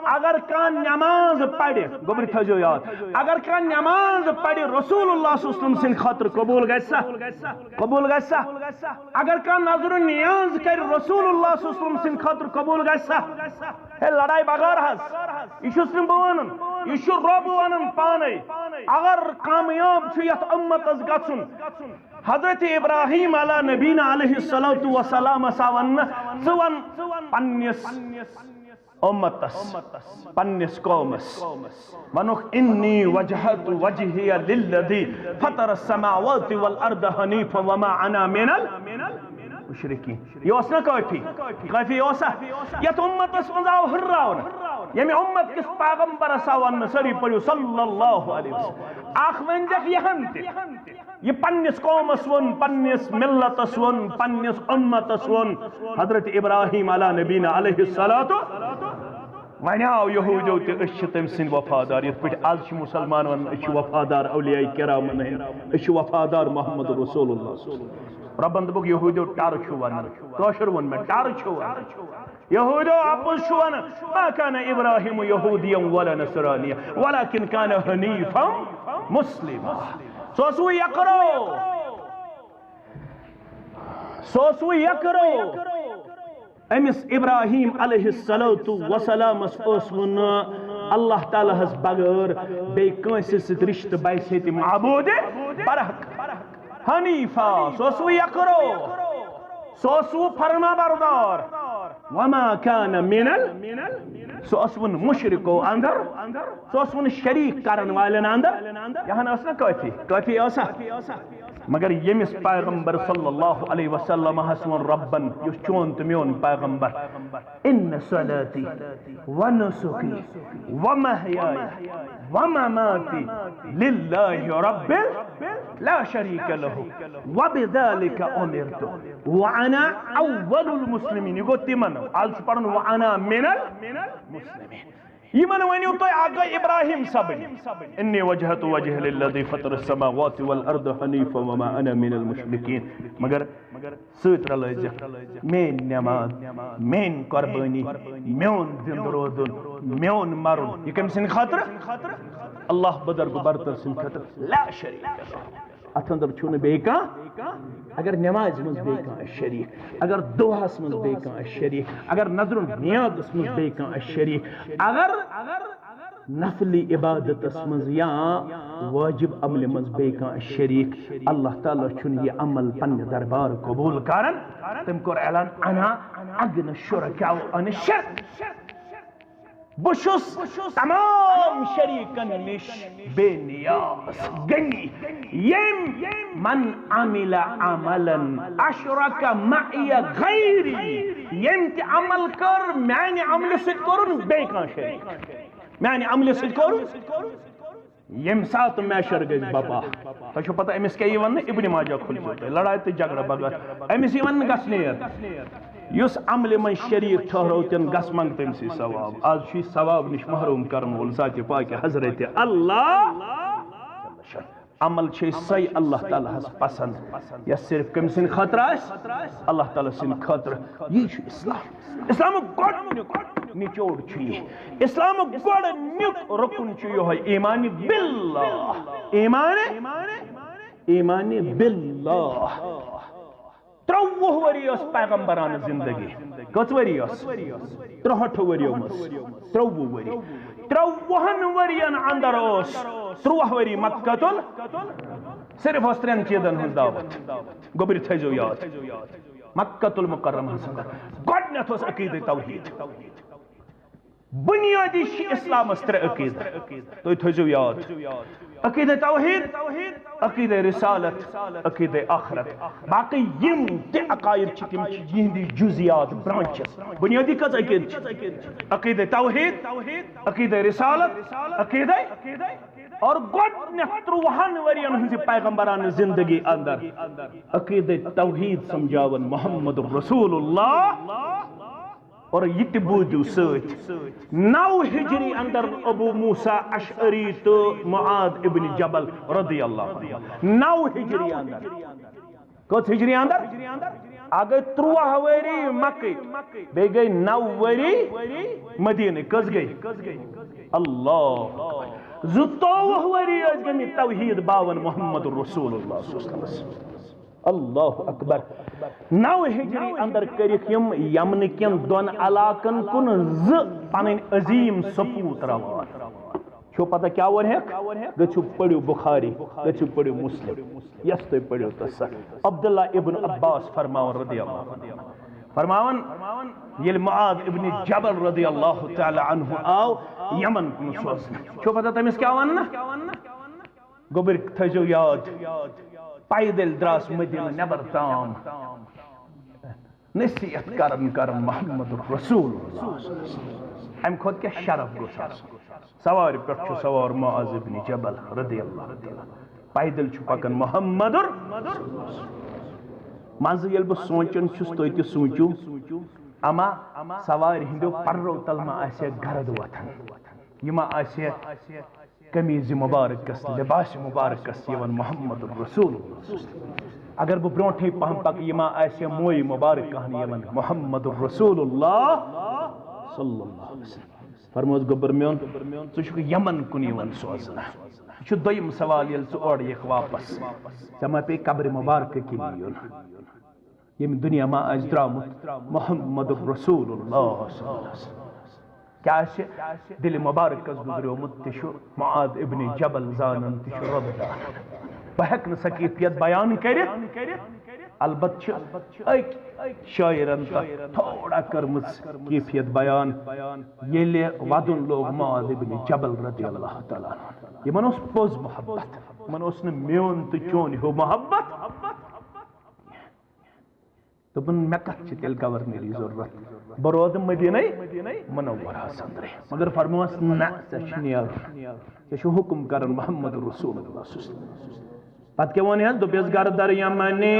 اگر کانٛہہ نماز پرِ، گوٚبرِ تھٲیزیو یاد، اگر کانٛہہ نماز پرِ رسول اللہ صلی اللہ علیہ وسلم سٕنٛدِ خٲطرٕ، قبول گژھِ سا؟ قبول گژھِ سا؟ اگر کانٛہہ نذر و نیاز کرِ رسول اللہ صلی اللہ علیہ وسلم سٕنٛدِ خٲطرٕ قبوٗل گژھِ سا؟ ہے، لڑایہِ بغٲر حظ۔ یہِ چھُس نہٕ بہٕ ونان، یہِ چھُ رۄب ونان پانے۔ اگر کامیاب چھُ یتھ امتس گژھُن، حضرت ابراہیم علی نبینا علیہ الصلوۃ والسلام ہسا وننہٕ، ژٕ ون پننِس امتس، پننِس قومس ونُکھ، "انی وجہت وجہی للذی فطر السماوات والارض حنیفا وما انا من المشرکین۔" یہِ اوس نا کٲفی؟ کٲفی اوسا؟ یتھ امتس منٛز آو ہُرراونہٕ، ییٚمہِ امت کِس پیغمبرس آو وننہٕ، سٲری پٔرِو صلی اللہ علیہ وسلم، اکھ ؤنۍ زیکھ یِہن تہِ۔ یہِ پننِس قومس ووٚن، پننِس ملتس ووٚن، پننِس امتس ووٚن۔ حضرت ابراہیم علی نبینا علیہ الصلوۃ۔ وۄنۍ آو یہودیو تہِ، أسۍ چھِ تٔمۍ سٕنٛدۍ وفادار، یِتھ پٲٹھۍ از چھِ مسلمان ونان، أسۍ چھِ وفادار اولیاء کرامن ہٕنٛدۍ، أسۍ چھِ وفادار محمد رسول اللہ صلی اللہ علیہ وسلم۔ رۄبن دوٚپُکھ، یہودیو ٹر چھُ ونان، کٲشُر ووٚن مےٚ، ٹر چھُ ونان۔ یہودیو اپُز چھُ ونان، "ما کان ابراہیم یہودیا ولا نصرانیا، ولکن کان حنیفا مسلما۔" سُہ اوس وۄنۍ یکرو، سُہ اوس وۄنۍ یکرو۔ أمِس ابراہیم علیہ الصلوۃ والسلامس اوس ووٚنمُت اللہ تعالیٰ ہس بغٲر بیٚیہِ کٲنٛسہِ سۭتۍ رشتہٕ باسہِ ہے تہِ معبوٗدِ برحق۔ حنیفا، سُہ اوس وۄنۍ یکرو، سُہ اوس وۄنۍ فرما بردار۔ وما کان من ال، سُہ اوس وۄنۍ مشرکو اندر، سُہ اوس وۄنۍ شریک کرن والٮ۪ن اندر۔ یہن ٲس نہ کٲفی، کٲفی ٲسا؟ مگر ییٚمِس پیغمبر صلی اللہ علیہ وسلم ہس ووٚن رۄبن، یُس چون تہٕ میون پیغمبر، "ان صلاتی و نسکی و محیای و مماتی للہ رب لا شریک لہ و بذالک امرت و انا اول المسلمین"، یہِ گوٚو تِمن، از چھُ پرُن "و انا من المسلمین"۔ یِمن ؤنِو تُہۍ، اکھ گٔے ابراہیم صٲبٕنۍ، "انی وجہت وجہی للذی فطر السماوات والارض حنیفا وما انا من المشرکین"، مگر سۭتۍ رلٲوزٮ۪کھ میٲنۍ نماز، میٲنۍ قربٲنی، میون زندٕ روزُن، میون مرُن۔ یہِ کٔمۍ سٕنٛدِ خٲطرٕ؟ اللہ بزرگ برتر سٕنٛدِ خٲطرٕ، لا شریک لہ۔ اتھ اندر چھُنہٕ بیٚیہِ کانٛہہ۔ اگر نمازِ منٛز بیٚیہِ کانٛہہ آسہِ شریک، اگر دُعاہس منٛز بیٚیہِ کانٛہہ آسہِ شریک، اگر نذر و نیازس منٛز بیٚیہِ کانٛہہ آسہِ شریک، اگر نفلی عبادتس منٛز یا واجب عملہِ منٛز بیٚیہِ کانٛہہ آسہِ شریک، اللہ تعالیٰ چھُنہٕ یہِ عمل پننہِ دربار قبول کران۔ تٔمۍ کوٚر اعلان، "انا اغنی الشرکاء عن الشرک"۔ بہٕ چھُس تمام شریکن نِش بے نیاز، غنی۔ ییٚمۍ، "من عمل عملا اشرک معی غیری"، ییٚمۍ تہِ عمل کٔر، میانہِ عملہِ سۭتۍ کوٚرُن بیٚیہِ کانٛہہ شریک، میانہِ عملہِ سۭتۍ کوٚرُن۔ ییٚمہِ ساتہٕ محشر گژھِ بپا، تۄہہِ چھو پتہ أمِس کیٛاہ یی وننہٕ؟ ابن ماجہ کھُلِو تُہۍ، لڑایہِ تہٕ جھگڑٕ بغٲر۔ أمِس یی وننہٕ، "گژھ نیر، یُس عملہِ منٛز شریٖک ٹھٔہرو تن، گژھ منٛگ تٔمۍ سٕے ثواب۔ از چھُے ثواب نِش محروم کرن وول ذاتِ پاکہِ حضرت اللہ۔" عمل چھے سۄے اللہ تعالیٰ ہس پسند، یۄس صرف کٔمۍ سٕنٛدِ خٲطرٕ آسہِ؟ اللہ تعالیٰ سٕنٛدِ خٲطرٕ۔ یی چھُ اسلام۔ اسلامُک گۄڈٕنیُک نچوڑ چھُ یہِ۔ اسلامُک گۄڈٕنیُک رُکُن چھُ یِہوٚے ایمان باللہ۔ ایمان، ایمان باللہ۔ ترٛۆوُہ ؤری ٲس پیغمبرانہٕ زندگی۔ کٔژ ؤری ٲس؟ ترٛہٲٹھ ؤریو منٛز۔ ترٛۆوُہ ؤری۔ ترٛۆوُہن ؤرین اندر اوس ترٛۆوُہ ؤری مکہ تُل۔ صرف ٲس ترٛٮ۪ن چیٖزن ہٕنٛز دعوت۔ گوٚبرِ تھٲیزیو یاد۔ مکہ المکرمہ ہس اندر گۄڈٕنیتھ اوس عقیدٕ توحید۔ بنیٲدی چھِ اسلامس ترٛےٚ عقیدٕ۔ تُہۍ تھٲیزیو یاد۔ عقیدٕ توحید، عقیدٕ رسالت، عقیدٕ آخرت۔ باقی یِم تہِ عقاید چھِ، تِم چھِ یِہنٛدی جزیات، branches۔ بنیٲدی کٔژ عقیدٕ چھِ؟ عقیدٕ توحید، عقیدٕ رسالت، عقیدٕ، اور گۄڈٕنیتھ ترٛۆوُہن ؤرین ہٕنٛزِ پیغمبرانہٕ زندگی اندر عقیدٕ توحید سمجھاون محمد رسول اللہ۔ اور یہِ تہِ بوٗزِو سۭتۍ، نو ہجری اندر ابو موسیٰ اشعری تہٕ معاذ ابن جبل رضی اللہ عنہ۔ نو ہجری اندر۔ کٔژ ہجری اندر؟ اکھ گٔے ترٛۆوُہ ؤری مکہ، بیٚیہِ گٔے نو ؤری مدینہ۔ کٔژ گٔے؟ اللہ اکبر۔ زٕتووُہ ؤری ٲسۍ گٔمٕتۍ توحید باون محمد رسول اللہ صلی اللہ علیہ وسلم۔ اللہ اکبر۔ نو ہجری اندر کٔرِکھ یِم یمنہٕ کٮ۪ن دۄن علاقن کُن زٕ پنٕنۍ عظیٖم سپوٗت روان۔ چھو پتہ کیٛاہ ووٚن ہیٚکھ؟ گٔژھِو پٔرِو بخاری، گٔژھِو پٔرِو مسلم، یۄس تُہۍ پٔرِو تہٕ سۄ۔ عبداللہ ابن عباس فرماوان رضی اللہ عنہ، فرماوان، ییٚلہِ معاذ ابن جبل رضی اللہ تعالیٰ عنہ آو یمن کُن سوزنہٕ، چھو پتہ تٔمِس کیٛاہ وَننہٕ؟ گوٚبٕرۍ تھٲیزیو یاد، پیدل درٛاس مدینہ نٮ۪بر تام نصیحت کرن کرن محمد رسول اللہ۔ امہِ کھۄتہٕ کیٛاہ شرف گوٚژھ آسُن؟ سوارِ پٮ۪ٹھ چھُ سوار معاذ ابن جبل رضی اللہ تعالیٰ، پیدل چھُ پکان محمد۔ منٛزٕ ییٚلہِ بہٕ سونٛچان چھُس، تُہۍ تہِ سوٗنٛچِو، اما سوارِ ہٕنٛدیو پرو تل ما آسہِ گرد وۄتھان؟ یہِ ما آسہِ قمیض مبارکس، لباس مبارکس یوان محمد رسول اللہ۔ اگر بہٕ برونٹھے پہم پکہٕ، یہِ ما آسہِ موے مبارک کہن یوان محمد رسول اللہ صلی اللہ علیہ وسلم۔ فرموس، گوٚبر میون، ژٕ چھُکھ یمن کُن یوان سوزنہٕ۔ یہِ چھُ دوٚیِم سوال، ییٚلہِ ژٕ اورٕ یِکھ واپس، ژےٚ ما پیٚیہِ قبرِ مبارکہٕ کِنۍ یُن؟ ییٚمہِ دُنیا ما آسہِ درٛامُت محمد رسول اللہ صلی اللہ علیہ وسلم۔ کیٛاہ آسہِ دِلہِ مبارکس گُزریومُت، تہِ چھُ معاذ ابن جبل زانان، تہِ چھُ رب زانان۔ بہٕ ہٮ۪کہٕ نہٕ سۄ کیفیت بیان کٔرِتھ۔ البتہٕ چھِ أکۍ شٲعرن تتھ تھوڑا کٔرمٕژ کیفیت بیان۔ ییٚلہِ ودُن لوگ معاذ ابن جبل رضی اللہ تعالیٰ عنہ، یِمن اوس پوٚز محبت، یِمن اوس نہٕ میون تہٕ چون ہیوٗ محبت۔ دوٚپُن، مےٚ کتھ چھِ تیٚلہِ گورنری ضروٗرت؟ بہٕ روزٕ مدیٖنَے منورہس اندرے۔ مگر فرموس، نہ، ژےٚ چھُ نیرُن۔ ژےٚ چھُ حُکُم کران محمد رسول اللہ صلی اللہ علیہ وسلم۔ پتہٕ کیٛاہ ووٚن حظ؟ دوٚپُس، گردر یمنی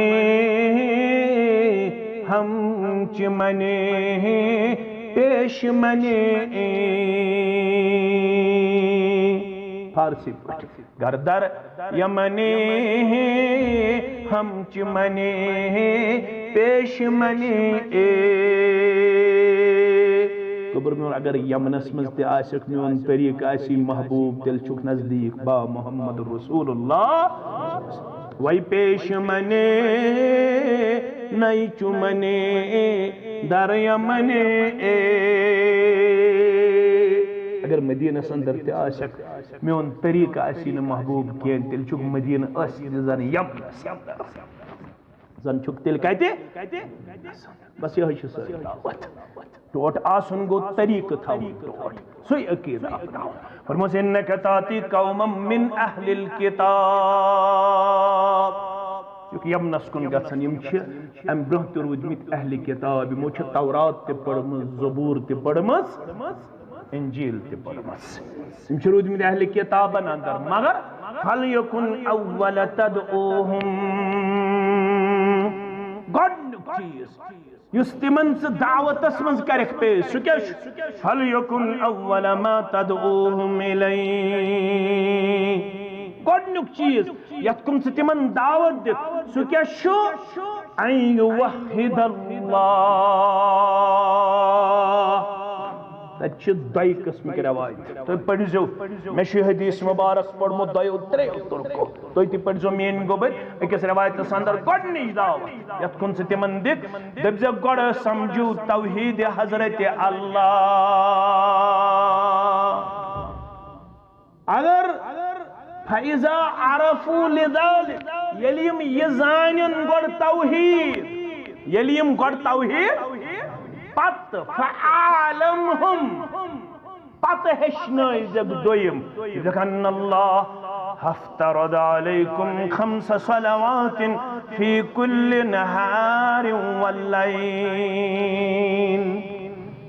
ہم چمنی پیش منی۔ فارسی پٲٹھۍ۔ گردر یمنی ہم چمنی پیش منی اے۔ گوٚبُر میون، اگر یمنس منٛز تہِ آسکھ، میون طریٖقہٕ آسی محبوب، تیٚلہِ چھُکھ نزدیٖک با محمد رسول اللہ۔ وے پیش منی نئی چمنی در یمنی اے۔ اگر مدینس اندر تہِ آسکھ، میون طریٖقہٕ آسی نہٕ محبوب کینٛہہ، تیٚلہِ چھُکھ مدیٖنہٕ ٲسِتھ زن یمنس اندر۔ زن چھُکھ تیٚلہِ کتہِ؟ بس یِہوٚے چھِ سٲنۍ دعوت۔ ٹوٹھ آسُن گوٚو طریٖقہٕ تھاوُن ٹوٹھ، سُے عقیٖدٕ اپناوُن۔ فرموس، انک تاتی قوما من اہل الکتاب۔ چونکہ یمنس کُن گژھن، یِم چھِ امہِ برونٛہہ تہِ روٗدمٕتۍ اہل کتاب، یِمو چھِ تورات تہِ پٔرمٕژ، زبور تہِ پٔرمٕژ، انجیل تہِ پٔرمٕژ۔ یِم چھِ روٗدمٕتۍ اہلِ کِتابن اندر، مگر فَلْيَكُنْ أَوَّلَ تَدْعُوهُمْ، گۄڈٕنیُک چیٖز یُس تِمن ژٕ دعوتس منٛز کرکھ پیش، سُہ کیٛاہ چھُ؟ فَلْيَكُنْ أَوَّلَ مَا تَدْعُوهُمْ إِلَيْهِ، گۄڈٕنیُک چیٖز یتھ کُن ژٕ تِمن دعوت دِکھ، سُہ کیٛاہ چھُ؟ ان یوحد اللہ۔ تتہِ چھِ دۄیہِ قٕسمٕکۍ رٮ۪وایت۔ تُہۍ پٔرۍزیو، مےٚ چھُ یہِ حدیث مبارک پوٚرمُت دۄیو ترٛیٚیو طرقو۔ تُہۍ تہِ پٔرۍزیو میٛٲنۍ گوٚبٕرۍ أکِس رٮ۪وایتس اندر گۄڈٕنِچ دعوت، یتھ کُن ژٕ تِمن دِکھ، دٔپۍزٮ۪کھ، گۄڈٕ سمجھِو توحیٖد حضرت اللہ۔ اگر فَإِذَا عَرَفُوا لِذَلِكَ، ییٚلہِ یِم یہِ زانن گۄڈٕ توحیٖد، ییٚلہِ یِم گۄڈٕ توحیٖد، پتہٕ فَأَعْلِمْهُمْ، پتہٕ ہیٚچھنٲیزٮ۪کھ دوٚیِم، دوٚپزٮ۪کھ، أَنَّ اللَّهَ افْتَرَضَ عَلَيْكُمْ خَمْسَ صَلَوَاتٍ فِي كُلِّ نَهَارٍ وَلَيْلٍ۔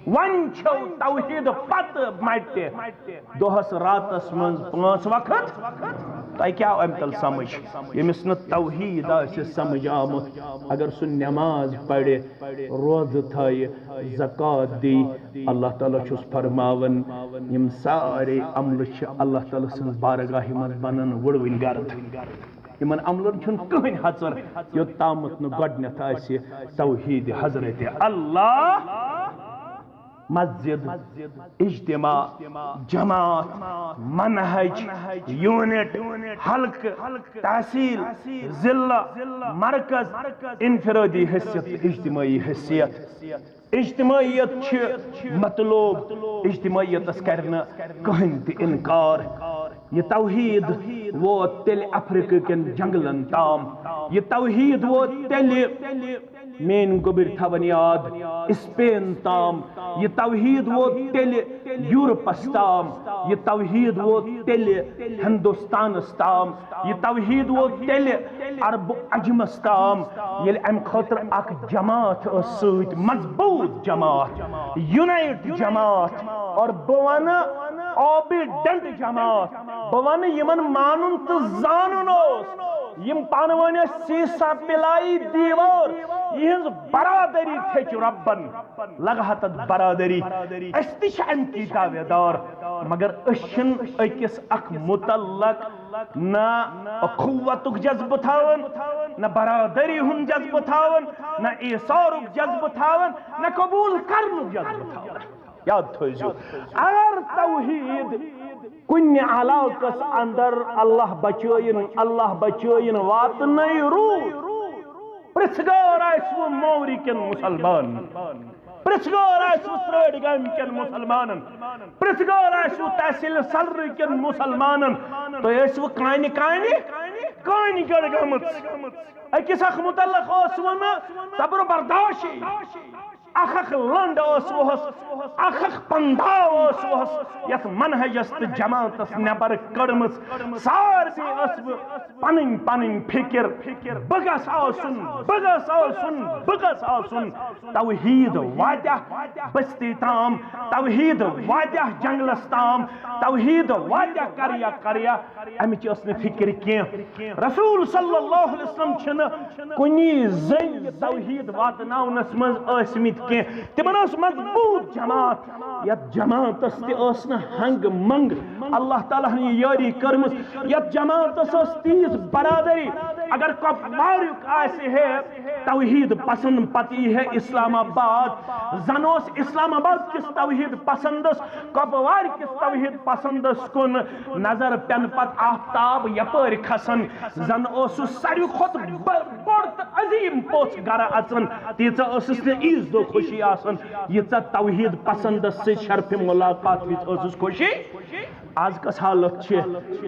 وۄنۍ چھو توحیٖد پتہٕ مٹہِ دۄہس راتس منٛز پانٛژھ وقت۔ تۄہہِ کیٛاہ آو امہِ تل سمجھ؟ ییٚمِس نہٕ توحیٖد آسہِ سمجھ آمُت، اگر سُہ نماز پرِ، روزٕ تھایہِ، زکوٰۃ دی، اللہ تعالیٰ چھُس فرماوان، یِم سارے عملہٕ چھِ اللہ تعالیٰ سٕنٛز بارگاہہِ منٛز بنان وُڑوٕنۍ گرد۔ یِمن عملن چھُنہٕ کٕہٕنۍ حژر، یوٚت تامَتھ نہٕ گۄڈٕنٮ۪تھ آسہِ توحیٖد حضرت اللہ۔ مسجد، اجتماع، جماعت، منہج، یونٹ، حلقہٕ، تحصیل، ضلع، مرکز، انفرادی حیثیت تہٕ اجتماعی حیثیت۔ اجتماعیت چھِ مطلوب، اجتماعیتس کرِ نہٕ کٕہٕنۍ تہِ انکار۔ یہِ توحید ووت تیٚلہِ افریقہ کٮ۪ن جنگلن تام، یہِ توحید ووت تیٚلہِ، میٲنۍ گوٚبٕرۍ تھاوَن یاد، اسپین تام، یہِ توحید ووت تیٚلہِ یورپس تام، یہِ توحید ووت تیٚلہِ ہندوستانس تام، یہِ توحید ووت تیٚلہِ عرب عجمس تام، ییٚلہِ امہِ خٲطرٕ اکھ جماعت ٲس سۭتۍ، مضبوط جماعت، یونائٹ جماعت، اور بہٕ ونہٕ اوبیڈنٹ جماعت، بہٕ ونہٕ یِمن مانُن تہٕ زانُن اوس، یِم پانہٕ ؤنۍ ٲسۍ سیٖسا پلائی دیوار، یِہٕنٛز برادری تھٔچ رۄبن۔ لگہٕ ہا تتھ برادری۔ أسۍ تہِ چھِ امہِ کی دعوے دار، مگر أسۍ چھِنہٕ أکِس اکھ متعلق نہ اخوتُک جذبہٕ تھاوان، نہ برادری ہُنٛد جذبہٕ تھاوان، نہ ایثارُک جذبہٕ تھاوان، نہ قبول کرنُک جذبہٕ تھاوان۔ یاد تھٲیزیو، اگر توحید کُنہِ علاقس اندر، اللہ بچٲیِن، اللہ بچٲیِن، واتنَے روٗد، پرٛژھ گار آسہِ وۄنۍ موری کٮ۪ن مُسلمانن، پرٛژھ گار آسہِ وۄنۍ ترٛٲڑۍ گامہِ کٮ۪ن مُسلمانن، پرٛژھ گار آسہِ وۄنۍ تحصیل سلرٕ کٮ۪ن مُسلمانن، تُہۍ ٲسوٕ کانہِ کانہِ کانہِ گٔڑ گٔمٕژ۔ أکِس اکھ متعلق اوس وۄنۍ نہٕ صبر و برداشی۔ اکھ اکھ لنڈ ٲس وُہس، اکھ اکھ پنداو ٲس وُہس، یتھ منہجس تہٕ جماعتس نٮ۪بر کٔڑمٕژ۔ سارنٕے ٲس وۄنۍ پنٕنۍ پنٕنۍ فکر، بہٕ گژھٕ آسُن، بہٕ گژھٕ آسُن، بہٕ گژھٕ آسُن۔ توحید واتیاہ بستی تام، توحید واتیاہ جنگلس تام، توحید واتیاہ کریا کریا۔ امِچ ٲس نہٕ فکر کینٛہہ۔ رسول صلی اللہ علیہ وسلم چھِنہٕ کُنی زٔنۍ توحید واتناونس منٛز ٲسمٕتۍ کینٛہہ۔ تِمن ٲس مضبوط جماعت، یتھ جماعتس تہِ ٲس نہٕ ہنگ منگ اللہ تعالیٰ ہن یہِ یٲری کٔرمٕژ، یتھ جماعتس ٲس تیٖژ برادری۔ اگر کۄپواریُک آسہِ ہے توحید پسند، پتہٕ یی ہے اسلام آباد۔ زن اوس اسلام آباد کِس توحید پسندس کۄپوارِ کِس توحید پسندس کُن نظر پینہٕ پتہٕ آفتاب یپٲرۍ کھسان، زن اوسُس ساروی کھۄتہٕ ب-، بوٚڑ تہٕ عظیٖم پوٚژھ گرٕ اژان۔ تیٖژاہ ٲسٕس نہٕ عیٖذ دۄہ خوشی آسان، ییٖژاہ توحید پسندس سۭتۍ شرفِ ملاقات وِزِ ٲسٕس خوشی۔ از کس حالت چھِ،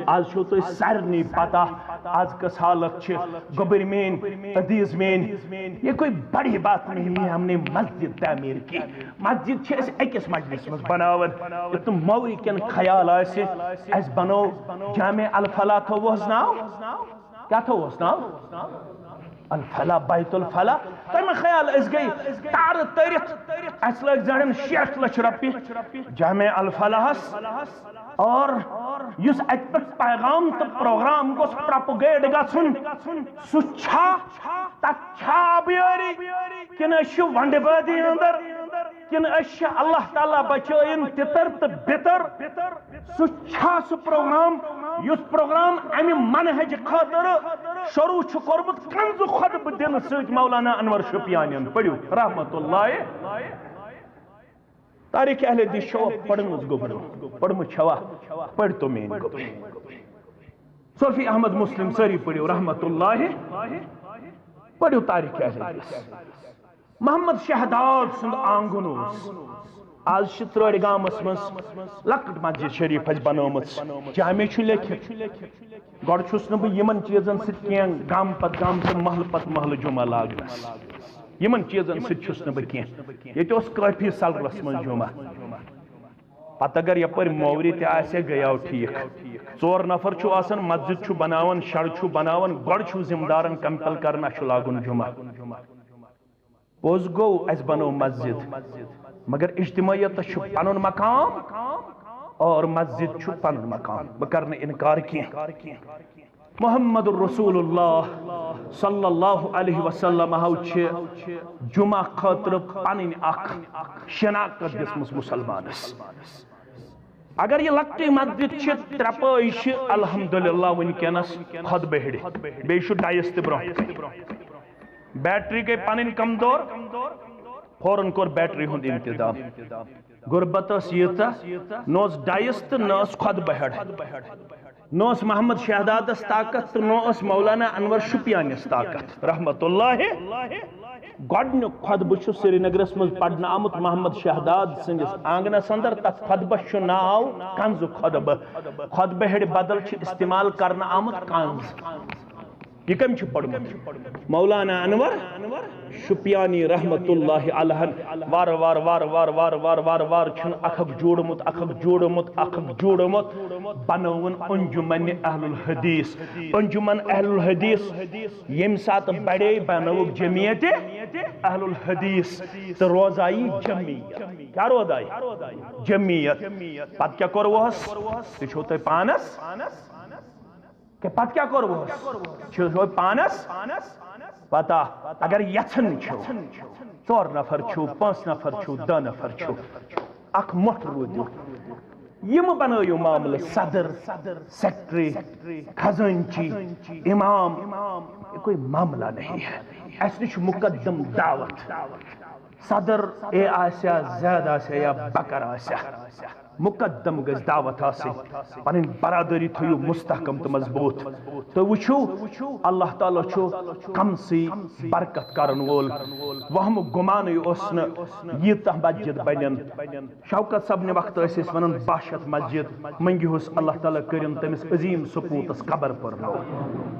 از چھو تۄہہِ سارنٕے پتہ، از کس حالت چھِ۔ گوٚبٕرۍ میٲنۍ، عزیٖز میٲنۍ، یہ کوئی بڑی بات نہیں ہے، ہم نے مسجد تعمیر کی۔ مسجد چھِ أسۍ أکِس مجلس منٛز بناوان۔ یُتھ نہٕ موری کٮ۪ن خیال آسہِ، اَسہِ بنوو جامع الفلاح، تھووُس ناو، کیٛاہ تھووُس ناو؟ الفلاح، بیت الفلاح۔ تۄہہِ ما خیال، أسۍ گٔے تارٕ تٔرِتھ، اَسہِ لٲگۍ زَرٮ۪ن شیٹھ لَچھ رۄپیہِ جامع الفلاحس۔ اور یُس اَتہِ پٮ۪ٹھ پیغام تہٕ پروگرام گوٚژھ پروپگیٹ گژھُن، سُہ چھا، تَتھ چھا آبیٲری، کِنہٕ أسۍ چھِ وَنٛڈٕ بٲدی اندر، کِنہٕ أسۍ چھِ اللہ تعالیٰ بچٲیِن تِتر تہٕ بِتر؟ سُہ چھا سُہ پروگرام، یُس پروگرام اَمہِ منہج خٲطرٕ شروع چھُ کوٚرمُت کنزٕ خطبہٕ دِنہٕ سۭتۍ مولانا انور شوپیانین؟ پٔرِو رحمت اللہ۔ تاریخ اہل حدیث چھوا پٔرمٕژ گوٚبرو؟ پٔرمٕژ چھوا؟ پٔرۍ تو میٲنۍ گوٚبرو۔ صوفی احمد مسلم سٲری پٔرِو رحمت اللہ۔ پٔرِو تاریخ اہل حدیث۔ محمد شہداد سُنٛد آنگُن اوس۔ آز چھِ ترٛٲڑِ گامَس منٛز لۄکٕٹ مسجد شریف اَسہِ بنٲومٕژ۔ جامع چھُ لیکھِتھ۔ گۄڈٕ چھُس نہٕ بہٕ یِمن چیٖزن سۭتۍ کینٛہہ، گامہٕ پتہٕ گامہٕ تہٕ محلہٕ پتہٕ محلہٕ جمعہ لاگنس۔ یِمن چیٖزن سۭتۍ چھُس نہٕ بہٕ کینٛہہ۔ ییٚتہِ اوس کٲفی سلرس منٛز جمعہ۔ پتہٕ اگر یپٲرۍ موورِ تہِ آسہِ ہے، گٔیاو ٹھیٖک۔ ژور نفر چھُ آسان، مسجد چھُ بناوان، شڈ چھُ بناوان، گۄڈٕ چھُ ذمہٕ دارن کمپل کران، اَسہِ چھُ لاگُن جمعہ۔ پوٚز گوٚو، اَسہِ بنٲو مسجد، مگر اجتماعیتس چھُ پنُن مقام اور مسجد چھُ پنُن مقام۔ بہٕ کرٕ نہٕ انکار کینٛہہ۔ محمد رسول اللہ صلی اللہ علیہ وسلم ہو چھِ جمعہ خٲطرٕ پنٕنۍ اکھ شناخت دِژمٕژ مسلمانس۔ اگر یہِ لۄکٹٕے مسجد چھِ، ترٛےٚ پٲے چھِ الحمدللہ وٕنکیٚنس خطبہٕ ہیٚرِ، بیٚیہِ چھُ ڈایس تہِ برونٛہہ کنہِ۔ بیٹری گٔے پنٕنۍ کمزور، فوراً کوٚر بیٹری ہُنٛد انتظام۔ غربت ٲس ییٖژاہ، نہ اوس ڈایس تہٕ نہ ٲس خۄطبہٕ ہٮ۪ڈ، نہ اوس محمد شہدادس طاقت تہٕ نہ اوس مولانا انور شُپیانس طاقت رحمت اللہ۔ گۄڈٕنیُک خۄطبہٕ چھُ سرینگرس منٛز پرنہٕ آمُت محمد شہداد سٕنٛدِس آنگنس اندر۔ تتھ خۄطبس چھُ ناو کنزٕ خۄطبہٕ۔ خۄطبہٕ ہیٚرِ بدل چھُ استعمال کرنہٕ آمُت کنز۔ یہِ کٔمۍ چھُ پوٚرمُت؟ مولانا انور شُپیانی رحمت اللہ علیہ۔ وار وار وار وار وار وار وار وار چھُن اکھ اکھ جوڑمُت، اکھ اکھ جوڑمُت، اکھ اکھ جوڑمُت، بنٲوٕن انجمن اہل الحدیث۔ انجمن اہل الحدیث ییٚمہِ ساتہٕ بڑے، بنٲوٕکھ جمعیت اہل الحدیث تہٕ روزایہِ جمعیت۔ کیٛاہ روزایہِ؟ جمعیت۔ پتہٕ کیٛاہ کوٚروہس؟ تہِ چھُو تۄہہِ پانس کہ پتہٕ کیٛاہ کوٚروہس؟ چھُ ہُہ پانس پتہ۔ اگر یژھان چھِو، ژور نفر چھِو، پانٛژھ نفر چھِو، دَہ نفر چھِو، اکھ مۄٹھ روٗدِو۔ یِم بنٲیِو معاملہٕ صدر، سیکرٹری، خزٲنچی، امام۔ یہ کوئی معاملہ نہیں ہے۔ اَسہِ نِش چھُ مقدم دعوت۔ صدر اے آسیا، زید آسیا یا بکر آسیا، مقدم گژھِ دعوت آسٕنۍ۔ پنٕنۍ برادری تھٲیِو مستحکم تہٕ مضبوط۔ تہٕ وٕچھِو، اللہ تعالیٰ چھُ کمسٕے برکت کرن وول۔ وہمہٕ گُمانٕے اوس نہٕ ییٖژاہ مسجد بنن۔ شوکت صٲبنہِ وقتہٕ ٲسۍ أسۍ ونان، باہ شیٚتھ مسجد منٛگِہُس، اللہ تعالیٰ کٔرِن تٔمِس عظیٖم سپوٗتس قبر پرنو،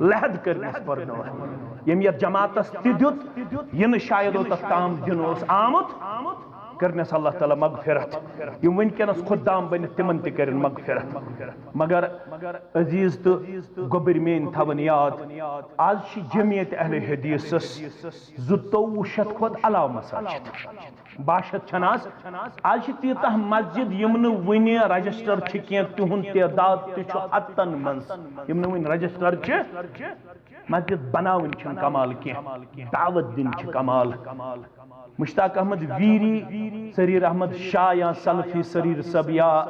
لحد کٔرنس پرنو۔ ییٚمۍ یتھ جماعتس تہِ دیُت، یہِ نہٕ شاید اوتتھ تام دِنہٕ اوس آمُت، کٔرنس اللہ تعالیٰ مغفرت۔ یِم وٕنکیٚنس خدام بٔنِتھ، تِمن تہِ کٔرِن مغفرت۔ مگر عزیز تہٕ گوٚبٕرۍ میٲنۍ تھاوٕنۍ یاد، آز چھِ جمعیت اہل حدیثس زٕتووُہ شیٚتھ کھۄتہٕ علاوٕ مساجد۔ باہ شیٚتھ چھَنہٕ آز۔ آز چھِ تیٖژاہ مسجد یِم نہٕ وٕنہِ رجسٹر چھِ کینٛہہ، تِہُنٛد تعداد تہِ چھُ ہتن منٛز۔ یِم نہٕ وٕنہِ رجسٹر چھِ، مسجد بناوٕنۍ چھِنہٕ کمال کینٛہہ، دعوت دِنۍ چھِ کمال۔ مشتاق احمد ویری، سریر احمد شاہ یا سلفی سریر صٲب یا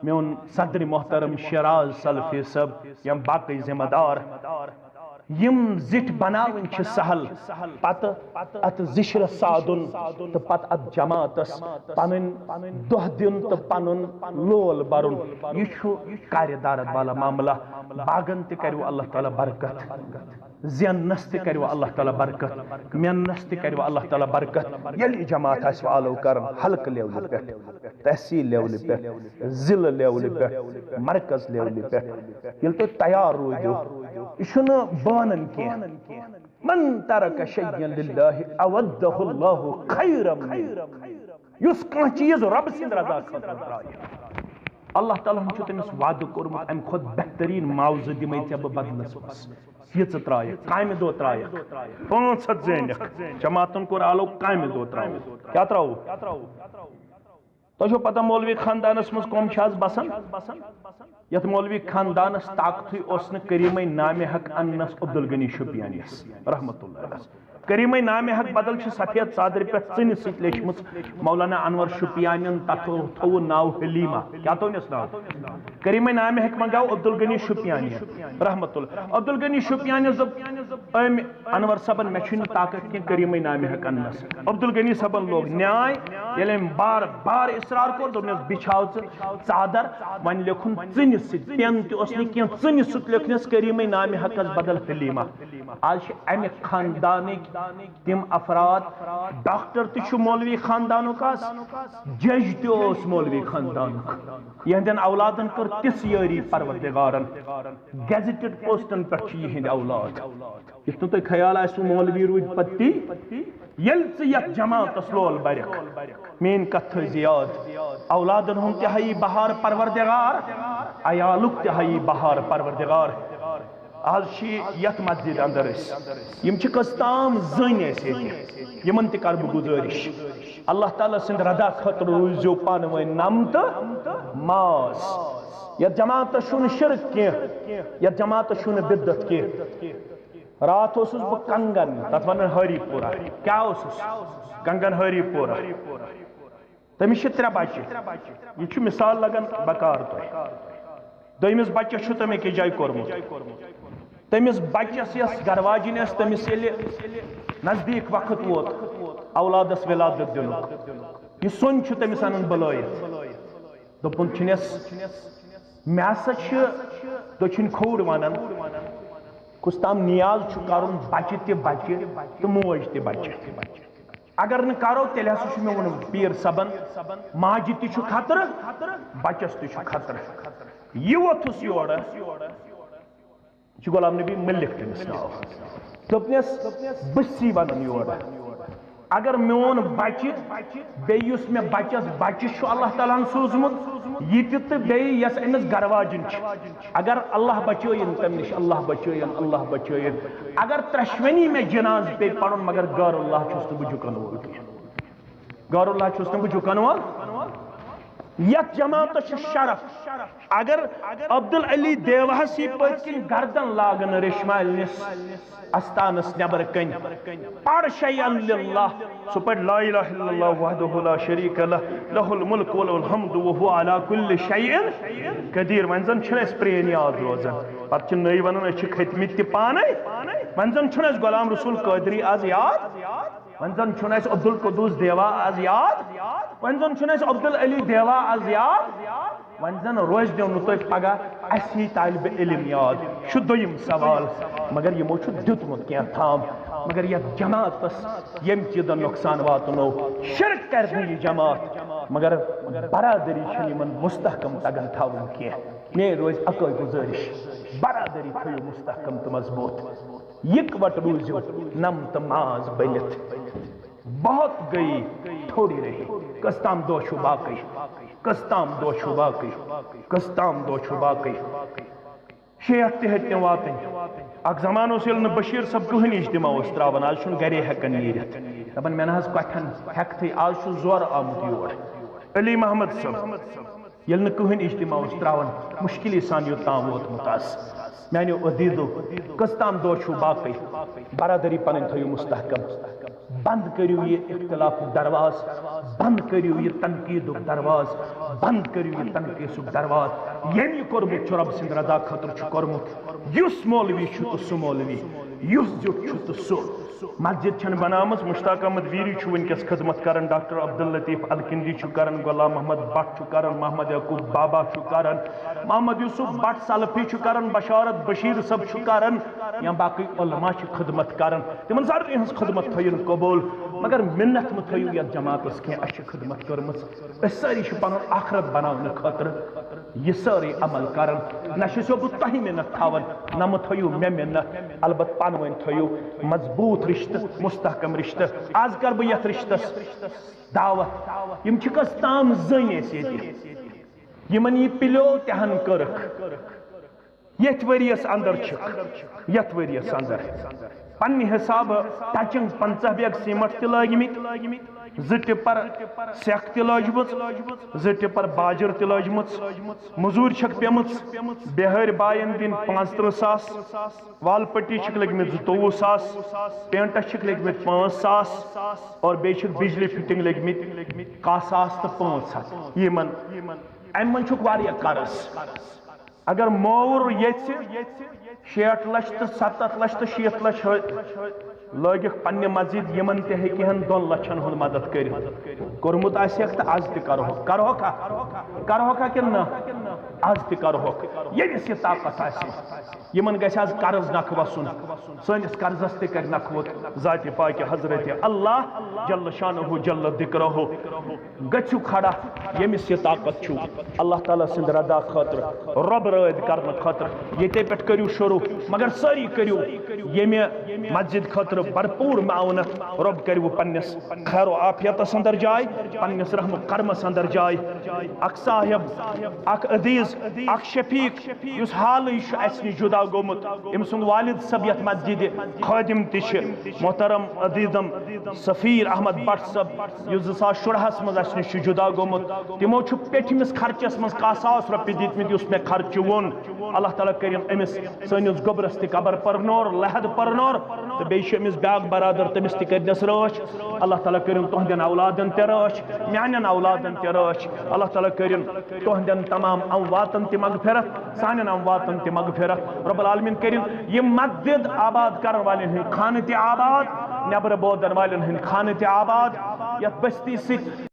میون صدر محترم شیراز سلفی صٲب یا باقی ذمہ دار، یِم زِٹھۍ بناوٕنۍ چھِ سہل، پتہٕ اتھ زِشرس سادُن تہٕ پتہٕ اتھ جماعتس پنٕنۍ دۄہ دیُن تہٕ پنُن لول برُن، یہِ چھُ کارِ دارت والا معاملہ۔ باغن تہِ کریو اللہ تعالیٰ برکت، زینس تہِ کریو اللہ تعالیٰ برکت، مینس تہِ کریو اللہ تعالیٰ برکت۔ ییٚلہِ یہِ جماعت آسہِ فالو کران حلقہٕ لیولہِ پٮ۪ٹھ، تحصیل لیولہِ پٮ۪ٹھ، ضلع لیولہِ پٮ۪ٹھ، مرکز لیولہِ پٮ۪ٹھ، ییٚلہِ تُہۍ تیار روٗدِو، یہِ چھُنہٕ بانن کینٛہہ۔ من ترک شیئا للہ اودہ اللہ خیرا منہ۔ یُس کانٛہہ چیٖز رۄبہٕ سٕنٛدِ رضا خٲطرٕ ترٛایہِ، اللہ تعالیٰ ہن چھُ تٔمِس وعدٕ کوٚرمُت، اَمہِ کھۄتہٕ بہتریٖن معاوضہٕ دِمے ژےٚ بہٕ بدلس منٛز۔ یہِ ژٕ ترٛایَکھ، کامہِ دۄہ ترٛایَکھ، پانٛژھ ہتھ زینکھ، جماعتن کوٚر آلو کامہِ دۄہ ترٛاوو۔ کیٛاہ ترٛاوو؟ تۄہہِ چھو پتہ مولوی خاندانس منٛز کۄم چھِ آز بسان؟ یتھ مولوی خاندانس طاقتھٕے اوس نہٕ کریمے نامِ حق اننس عبدالغنی شوپیانیس رحمت اللہ علیہ۔ کریمے نامِ حق بدل چھِ سفید ژادرِ پٮ۪ٹھ ژٕنہِ سۭتۍ لیچھمٕژ مولانا انور شوپیانین، تتھ تھوٚو ناو حلیمہ۔ کیٛاہ تھوٚونس ناو؟ کریمے نامِ حق منگاو عبدالغنی شوپیانی رحمت اللہ۔ عبدالغنی شوپیانیس دوٚپ أمۍ انور صٲبن، مےٚ چھُنہٕ طاقت کینٛہہ کریمے نامہِ حق اننس۔ عبدالغنی صٲبن لوگ نیاے، ییٚلہِ أمۍ بار بار اصرار کوٚر، دوٚپنس، بچھاو ژٕ ژادر، وۄنۍ لیکھُن ژٕنہِ سۭتۍ، پٮ۪ن تہِ اوس نہٕ کینٛہہ، ژٕنہِ سۭتۍ لیکھنس کریمے نامہِ حقس بدل حلیمہ۔ آز چھِ امہِ خاندانٕکۍ تِم افراد، ڈاکٹر تہِ چھُ مولوی خاندانُک آز، جج تہِ اوس مولوی خاندانُک۔ یہندٮ۪ن اولادن کٔر تِژھ یٲری پروردگارن، گیزٹڈ پوسٹن پٮ۪ٹھ چھِ یِہنٛدۍ اولاد۔ یُتھ نہٕ تۄہہِ خیال آسِوٕ مولوی روٗدۍ پتی، ییٚلہِ ژٕ یتھ جماعتس لول برکھ، میٲنۍ کتھ تھٲیزِ یاد، اولادن ہُنٛد تہِ ہایی بہار پروردگار، عیالُک تہِ ہایی بہار پروردگار۔ آز چھِ یتھ مسجد اندر أسۍ، یِم چھِ کٔژ تام زٔنۍ اَسہِ ییٚتہِ، یِمن تہِ کرٕ بہٕ گُزٲرِش، اللہ تعالیٰ سٕنٛدِ رضا خٲطرٕ روٗزِو پانہٕ ؤنۍ نم تہٕ ماس۔ یتھ جماعتس چھُنہٕ شرک کینٛہہ، یتھ جماعتس چھُنہٕ بدعت کینٛہہ۔ راتھ اوسُس بہٕ کنگن، تتھ ونان ہری پورہ۔ کیٛاہ اوسُس؟ کنگن ہری پورہ۔ تٔمِس چھِ ترٛےٚ بچہِ۔ یہِ چھُ مثال لگان بکار تۄہہِ۔ دوٚیمِس بچس چھُ تٔمۍ أکِس جایہِ کوٚرمُت۔ تٔمِس بچس یس گرواجِنۍ ٲس، تٔمِس ییٚلہِ نزدیٖک وقت ووت اولادس ولادت دِنُک، یہِ سوٚن چھُ تٔمِس انان بُلٲیِتھ۔ دوٚپُن چھُنس، مےٚ ہسا چھِ دٔچھِنۍ کھوٚر ونان، کُس تام نیاز چھُ کرُن بچہِ تہِ بچہِ تہٕ موج تہِ بچہِ۔ اگر نہٕ کرو، تیٚلہِ ہسا چھُ میون پیٖر صٲبن، ماجہِ تہِ چھُ خطرٕ، بچس تہِ چھُ خطرٕ۔ یہِ ووٚتھُس یورٕ، یہِ چھُ غلام نبی ملک تٔمِس ناو۔ دوٚپنس، بہٕ چھُسی ونان یورٕ، اگر میون بچہِ، بیٚیہِ یُس مےٚ بچس بچہِ چھُ اللہ تعالیٰ ہن سوٗزمُت، یہِ تہِ تہٕ بیٚیہِ یۄس أمِس گرواجِنۍ چھِ، اگر اللہ بچٲیِن تمہِ نِش، اللہ بچٲیِن، اللہ بچٲیِن، اگر ترٛٮ۪شوٕنی مےٚ جناز پیٚیہِ پرُن، مگر غٲر اللہ چھُس نہٕ بہٕ جُکن وول کینٛہہ۔ غٲر اللہ چھُس نہٕ بہٕ جُکن وول۔ یتھ جماعتس چھُ شرف۔ اگر عبدالعلی دیوہس یی پٔتۍ کِنۍ گردن لاگنہٕ ریشمالنِس استانس نٮ۪بر کنۍ، پڑ شیئن للہ، سُہ پڑ لا الہ الا اللہ وحدہ لا شریک لہ، لہ الملک و لہ الحمد و هو علی کل شیء قدیر۔ وۄنۍ زن چھُنہٕ اَسہِ پرٛٲنۍ یاد روزان، پتہٕ چھِ نٔوۍ ونان أسۍ چھِ کھٔتمٕتۍ تہِ پانے۔ وۄنۍ زن چھُنہٕ اَسہِ غلام رسول قٲدری از یاد، وۄنۍ زن چھُنہٕ اَسہِ عبدالقدوس دیوا از یاد، وۄنۍ زن چھُنہٕ اَسہِ عبدالعلی دیوا از یاد۔ وۄنۍ زن روزِ دیو نہٕ تۄہہِ پگاہ اَسی طالبِ علم یاد۔ چھُ دوٚیِم سوال، مگر یِمو چھُ دیُتمُت کینٛہہ تام، مگر یَتھ جماعتس ییٚمہِ چیٖزن نۄقصان واتنو، شرک کرِ نہٕ یہِ جماعت، مگر برادری چھَنہٕ یِمن مستحکم تگان تھاوٕنۍ کینٛہہ۔ میٲنۍ روزِ اکٲے گُزٲرِش، برادری تھٲیِو مستحکم تہٕ مضبوٗط۔ یکوٹ روٗزِو نم تہٕ ماز بٔلِتھ۔ بہت گئی، تھوڑی رہی۔ کٔژ تام دۄہ چھُو باقٕے؟ کٔژ تام دۄہ چھُو باقٕے؟ کٔژ تام دۄہ چھُو باقٕے؟ شیٹھ تہِ ہیٚتۍ نہٕ واتٕنۍ۔ اکھ زمانہٕ اوس، ییٚلہِ نہٕ بشیٖر صٲب کٕہٕنۍ اجتماع اوس ترٛاوان، از چھُنہٕ گرے ہٮ۪کان نیٖرِتھ۔ دَپان، مےٚ نہ حظ کۄٹھٮ۪ن ہٮ۪کتھٕے، از چھُ زورٕ آمُت یور۔ علی محمد صٲب، ییٚلہِ نہٕ کٕہٕنۍ اجتماع اوس ترٛاوان، مُشکِلی سان یوٚت تام ووتمُت آسہٕ۔ میٛانیو عزیٖزو، کٔژ تام دۄہ چھُو باقٕے؟ برادری پنٕنۍ تھٲیِو مستحکم۔ بنٛد کٔرِو یہِ اختلافُک دروازٕ، بنٛد کٔرِو یہِ تنقیٖدُک دروازٕ، بنٛد کٔرِو یہِ تنقیٖصُک دروازٕ۔ ییٚمۍ یہِ کوٚرمُت چھُ، رۄب سٕنٛدِ رضا خٲطرٕ چھُ کوٚرمُت۔ یُس مولوی چھُ تہٕ سُہ مولوی، یُس زیُٹھ چھُ تہٕ سُہ۔ مسجد چھَنہٕ بناومٕژ، مشتاق احمد ویری چھُ وٕنکیٚس خدمت کران، ڈاکٹر عبداللطیف الکندی چھُ کران، غلام محمد بٹ چھُ کران، محمد یعقوب بابا چھُ کران، محمد یوسف بٹ سلفی چھُ کران، بشارت بشیر صٲب چھُ کران، یا باقی علماء چھِ خدمت کران۔ تِمن سارنٕے ہٕنٛز خدمت تھٲیِن قبول، مگر مِنت مہٕ تھٲیِو یتھ جماعتس کینٛہہ، اَسہِ چھِ خدمت کٔرمٕژ۔ أسۍ سٲری چھِ پنُن آخرت بناونہٕ خٲطرٕ یہِ سٲرٕے عمل کران۔ نہ چھُسو بہٕ تۄہہِ مِنت تھاوان، نہ مہٕ تھٲیِو مےٚ مِنت، البتہٕ پانہٕ ؤنۍ تھٲیِو مضبوٗط رشتہٕ، مستحکم رشتہٕ۔ از کرٕ بہٕ یتھ رشتس دعوت۔ یِم چھِ کٔژ تام زٔنۍ اَسہِ ییٚتہِ۔ یِمن یہِ پِلیو تہِ ہن کٔرٕکھ۔ یتھ ؤریس اندر چھِکھ، یتھ ؤریس اندر پننہِ حسابہٕ ٹچنگ پنژاہ بیگ سیمٹ تہِ لٲگمٕتۍ، زٕ ٹپر سیکھ تہِ لٲجمٕژ، زٕ ٹپر باجر تہِ لٲجمٕژ، مزوٗرۍ چھکھ پیمٕژ بہٲرۍ باین دِنۍ پانٛژترٕہ ساس، وال پٹی چھِکھ لٔگمٕتۍ زٕتووُہ ساس، پینٹس چھِکھ لٔگمٕتۍ پانٛژھ ساس، اور بیٚیہِ چھِکھ بجلی فٹنگ لٔگمٕتۍ کاہ ساس تہٕ پانٛژھ ہتھ۔ یِمن، امہِ منٛز چھُکھ واریاہ قرض۔ اگر مووُر یژھِ شیٹھ لچھ تہٕ ستتھ لچھ تہٕ شیٖتھ لچھ ہٲ-، لٲگِکھ پننہِ مسجد، یِمن تہِ ہیٚکہِ ہن دۄن لچھن ہُنٛد مدد کٔرِتھ۔ کوٚرمُت آسہِ ہیٚکھ تہٕ از تہِ کرہوکھ۔ کرہوکھا؟ کرہوکھا کِنہٕ نہ؟ از تہِ کرہوکھ۔ ییٚمِس یہِ طاقت آسہِ، یِمن گژھِ از قرض نکھٕ وسُن۔ سٲنِس قرضس تہِ کرِ نکھٕ ووت ذاتِ پاکہِ حضرت اللہ جل شانہ جل ذکرہ۔ گٔژھِو کھڑا، ییٚمِس یہِ طاقت چھُ، اللہ تعالیٰ سٕنٛدِ رضا خٲطرٕ، رۄب رٲضۍ کرنہٕ خٲطرٕ۔ ییٚتے پٮ۪ٹھ کٔرِو شروع، مگر سٲری کٔرِو ییٚمہِ مسجد خٲطرٕ بھرپوٗر معاونت۔ رۄب کٔرِو پننِس خیر و عافیتس اندر جاے، پننِس رحم و کرمس اندر جاے۔ اکھ صاحب، اکھ عزیز، اکھ شفیق، یُس حالٕے چھُ اسہِ نِش جدا گوٚمُت، أمۍ سُنٛد والد صٲب یتھ مسجدِ خٲدم تہِ چھِ، محترم عزیزم سفیر احمد بٹ صٲب، یُس زٕ ساس شُرہس منٛز اسہِ نِش چھُ جدا گوٚمُت، تِمو چھُ پیٚٹھمِس خرچس منٛز کاہ ساس رۄپیہِ دِتمٕتۍ، یُس مےٚ خرچہٕ ووٚن۔ اللہ تعالیٰ کٔرِن أمِس، سٲنِس گوٚبرس تہِ قبر پرنور، لحد پرنور، تہٕ بیٚیہِ چھِ أمِس بیاکھ برادر، تٔمِس تہِ کٔرنَس رٲچھ۔ اللہ تعالیٰ کٔرِن تُہنٛدٮ۪ن اولادن تہِ رٲچھ، میانٮ۪ن اولادن تہِ رٲچھ۔ اللہ تعالیٰ کٔرِن تُہنٛدٮ۪ن تمام امواتن تہِ مغفرت، سانٮ۪ن امواتن تہِ مغفرت۔ رب العالمین کٔرِن یہِ مسجد آباد کرن والٮ۪ن ہٕنٛدۍ خانہٕ تہِ آباد، نٮ۪برٕ بوزن والٮ۪ن ہٕنٛدۍ خانہٕ تہِ آباد، یتھ بستی سۭتۍ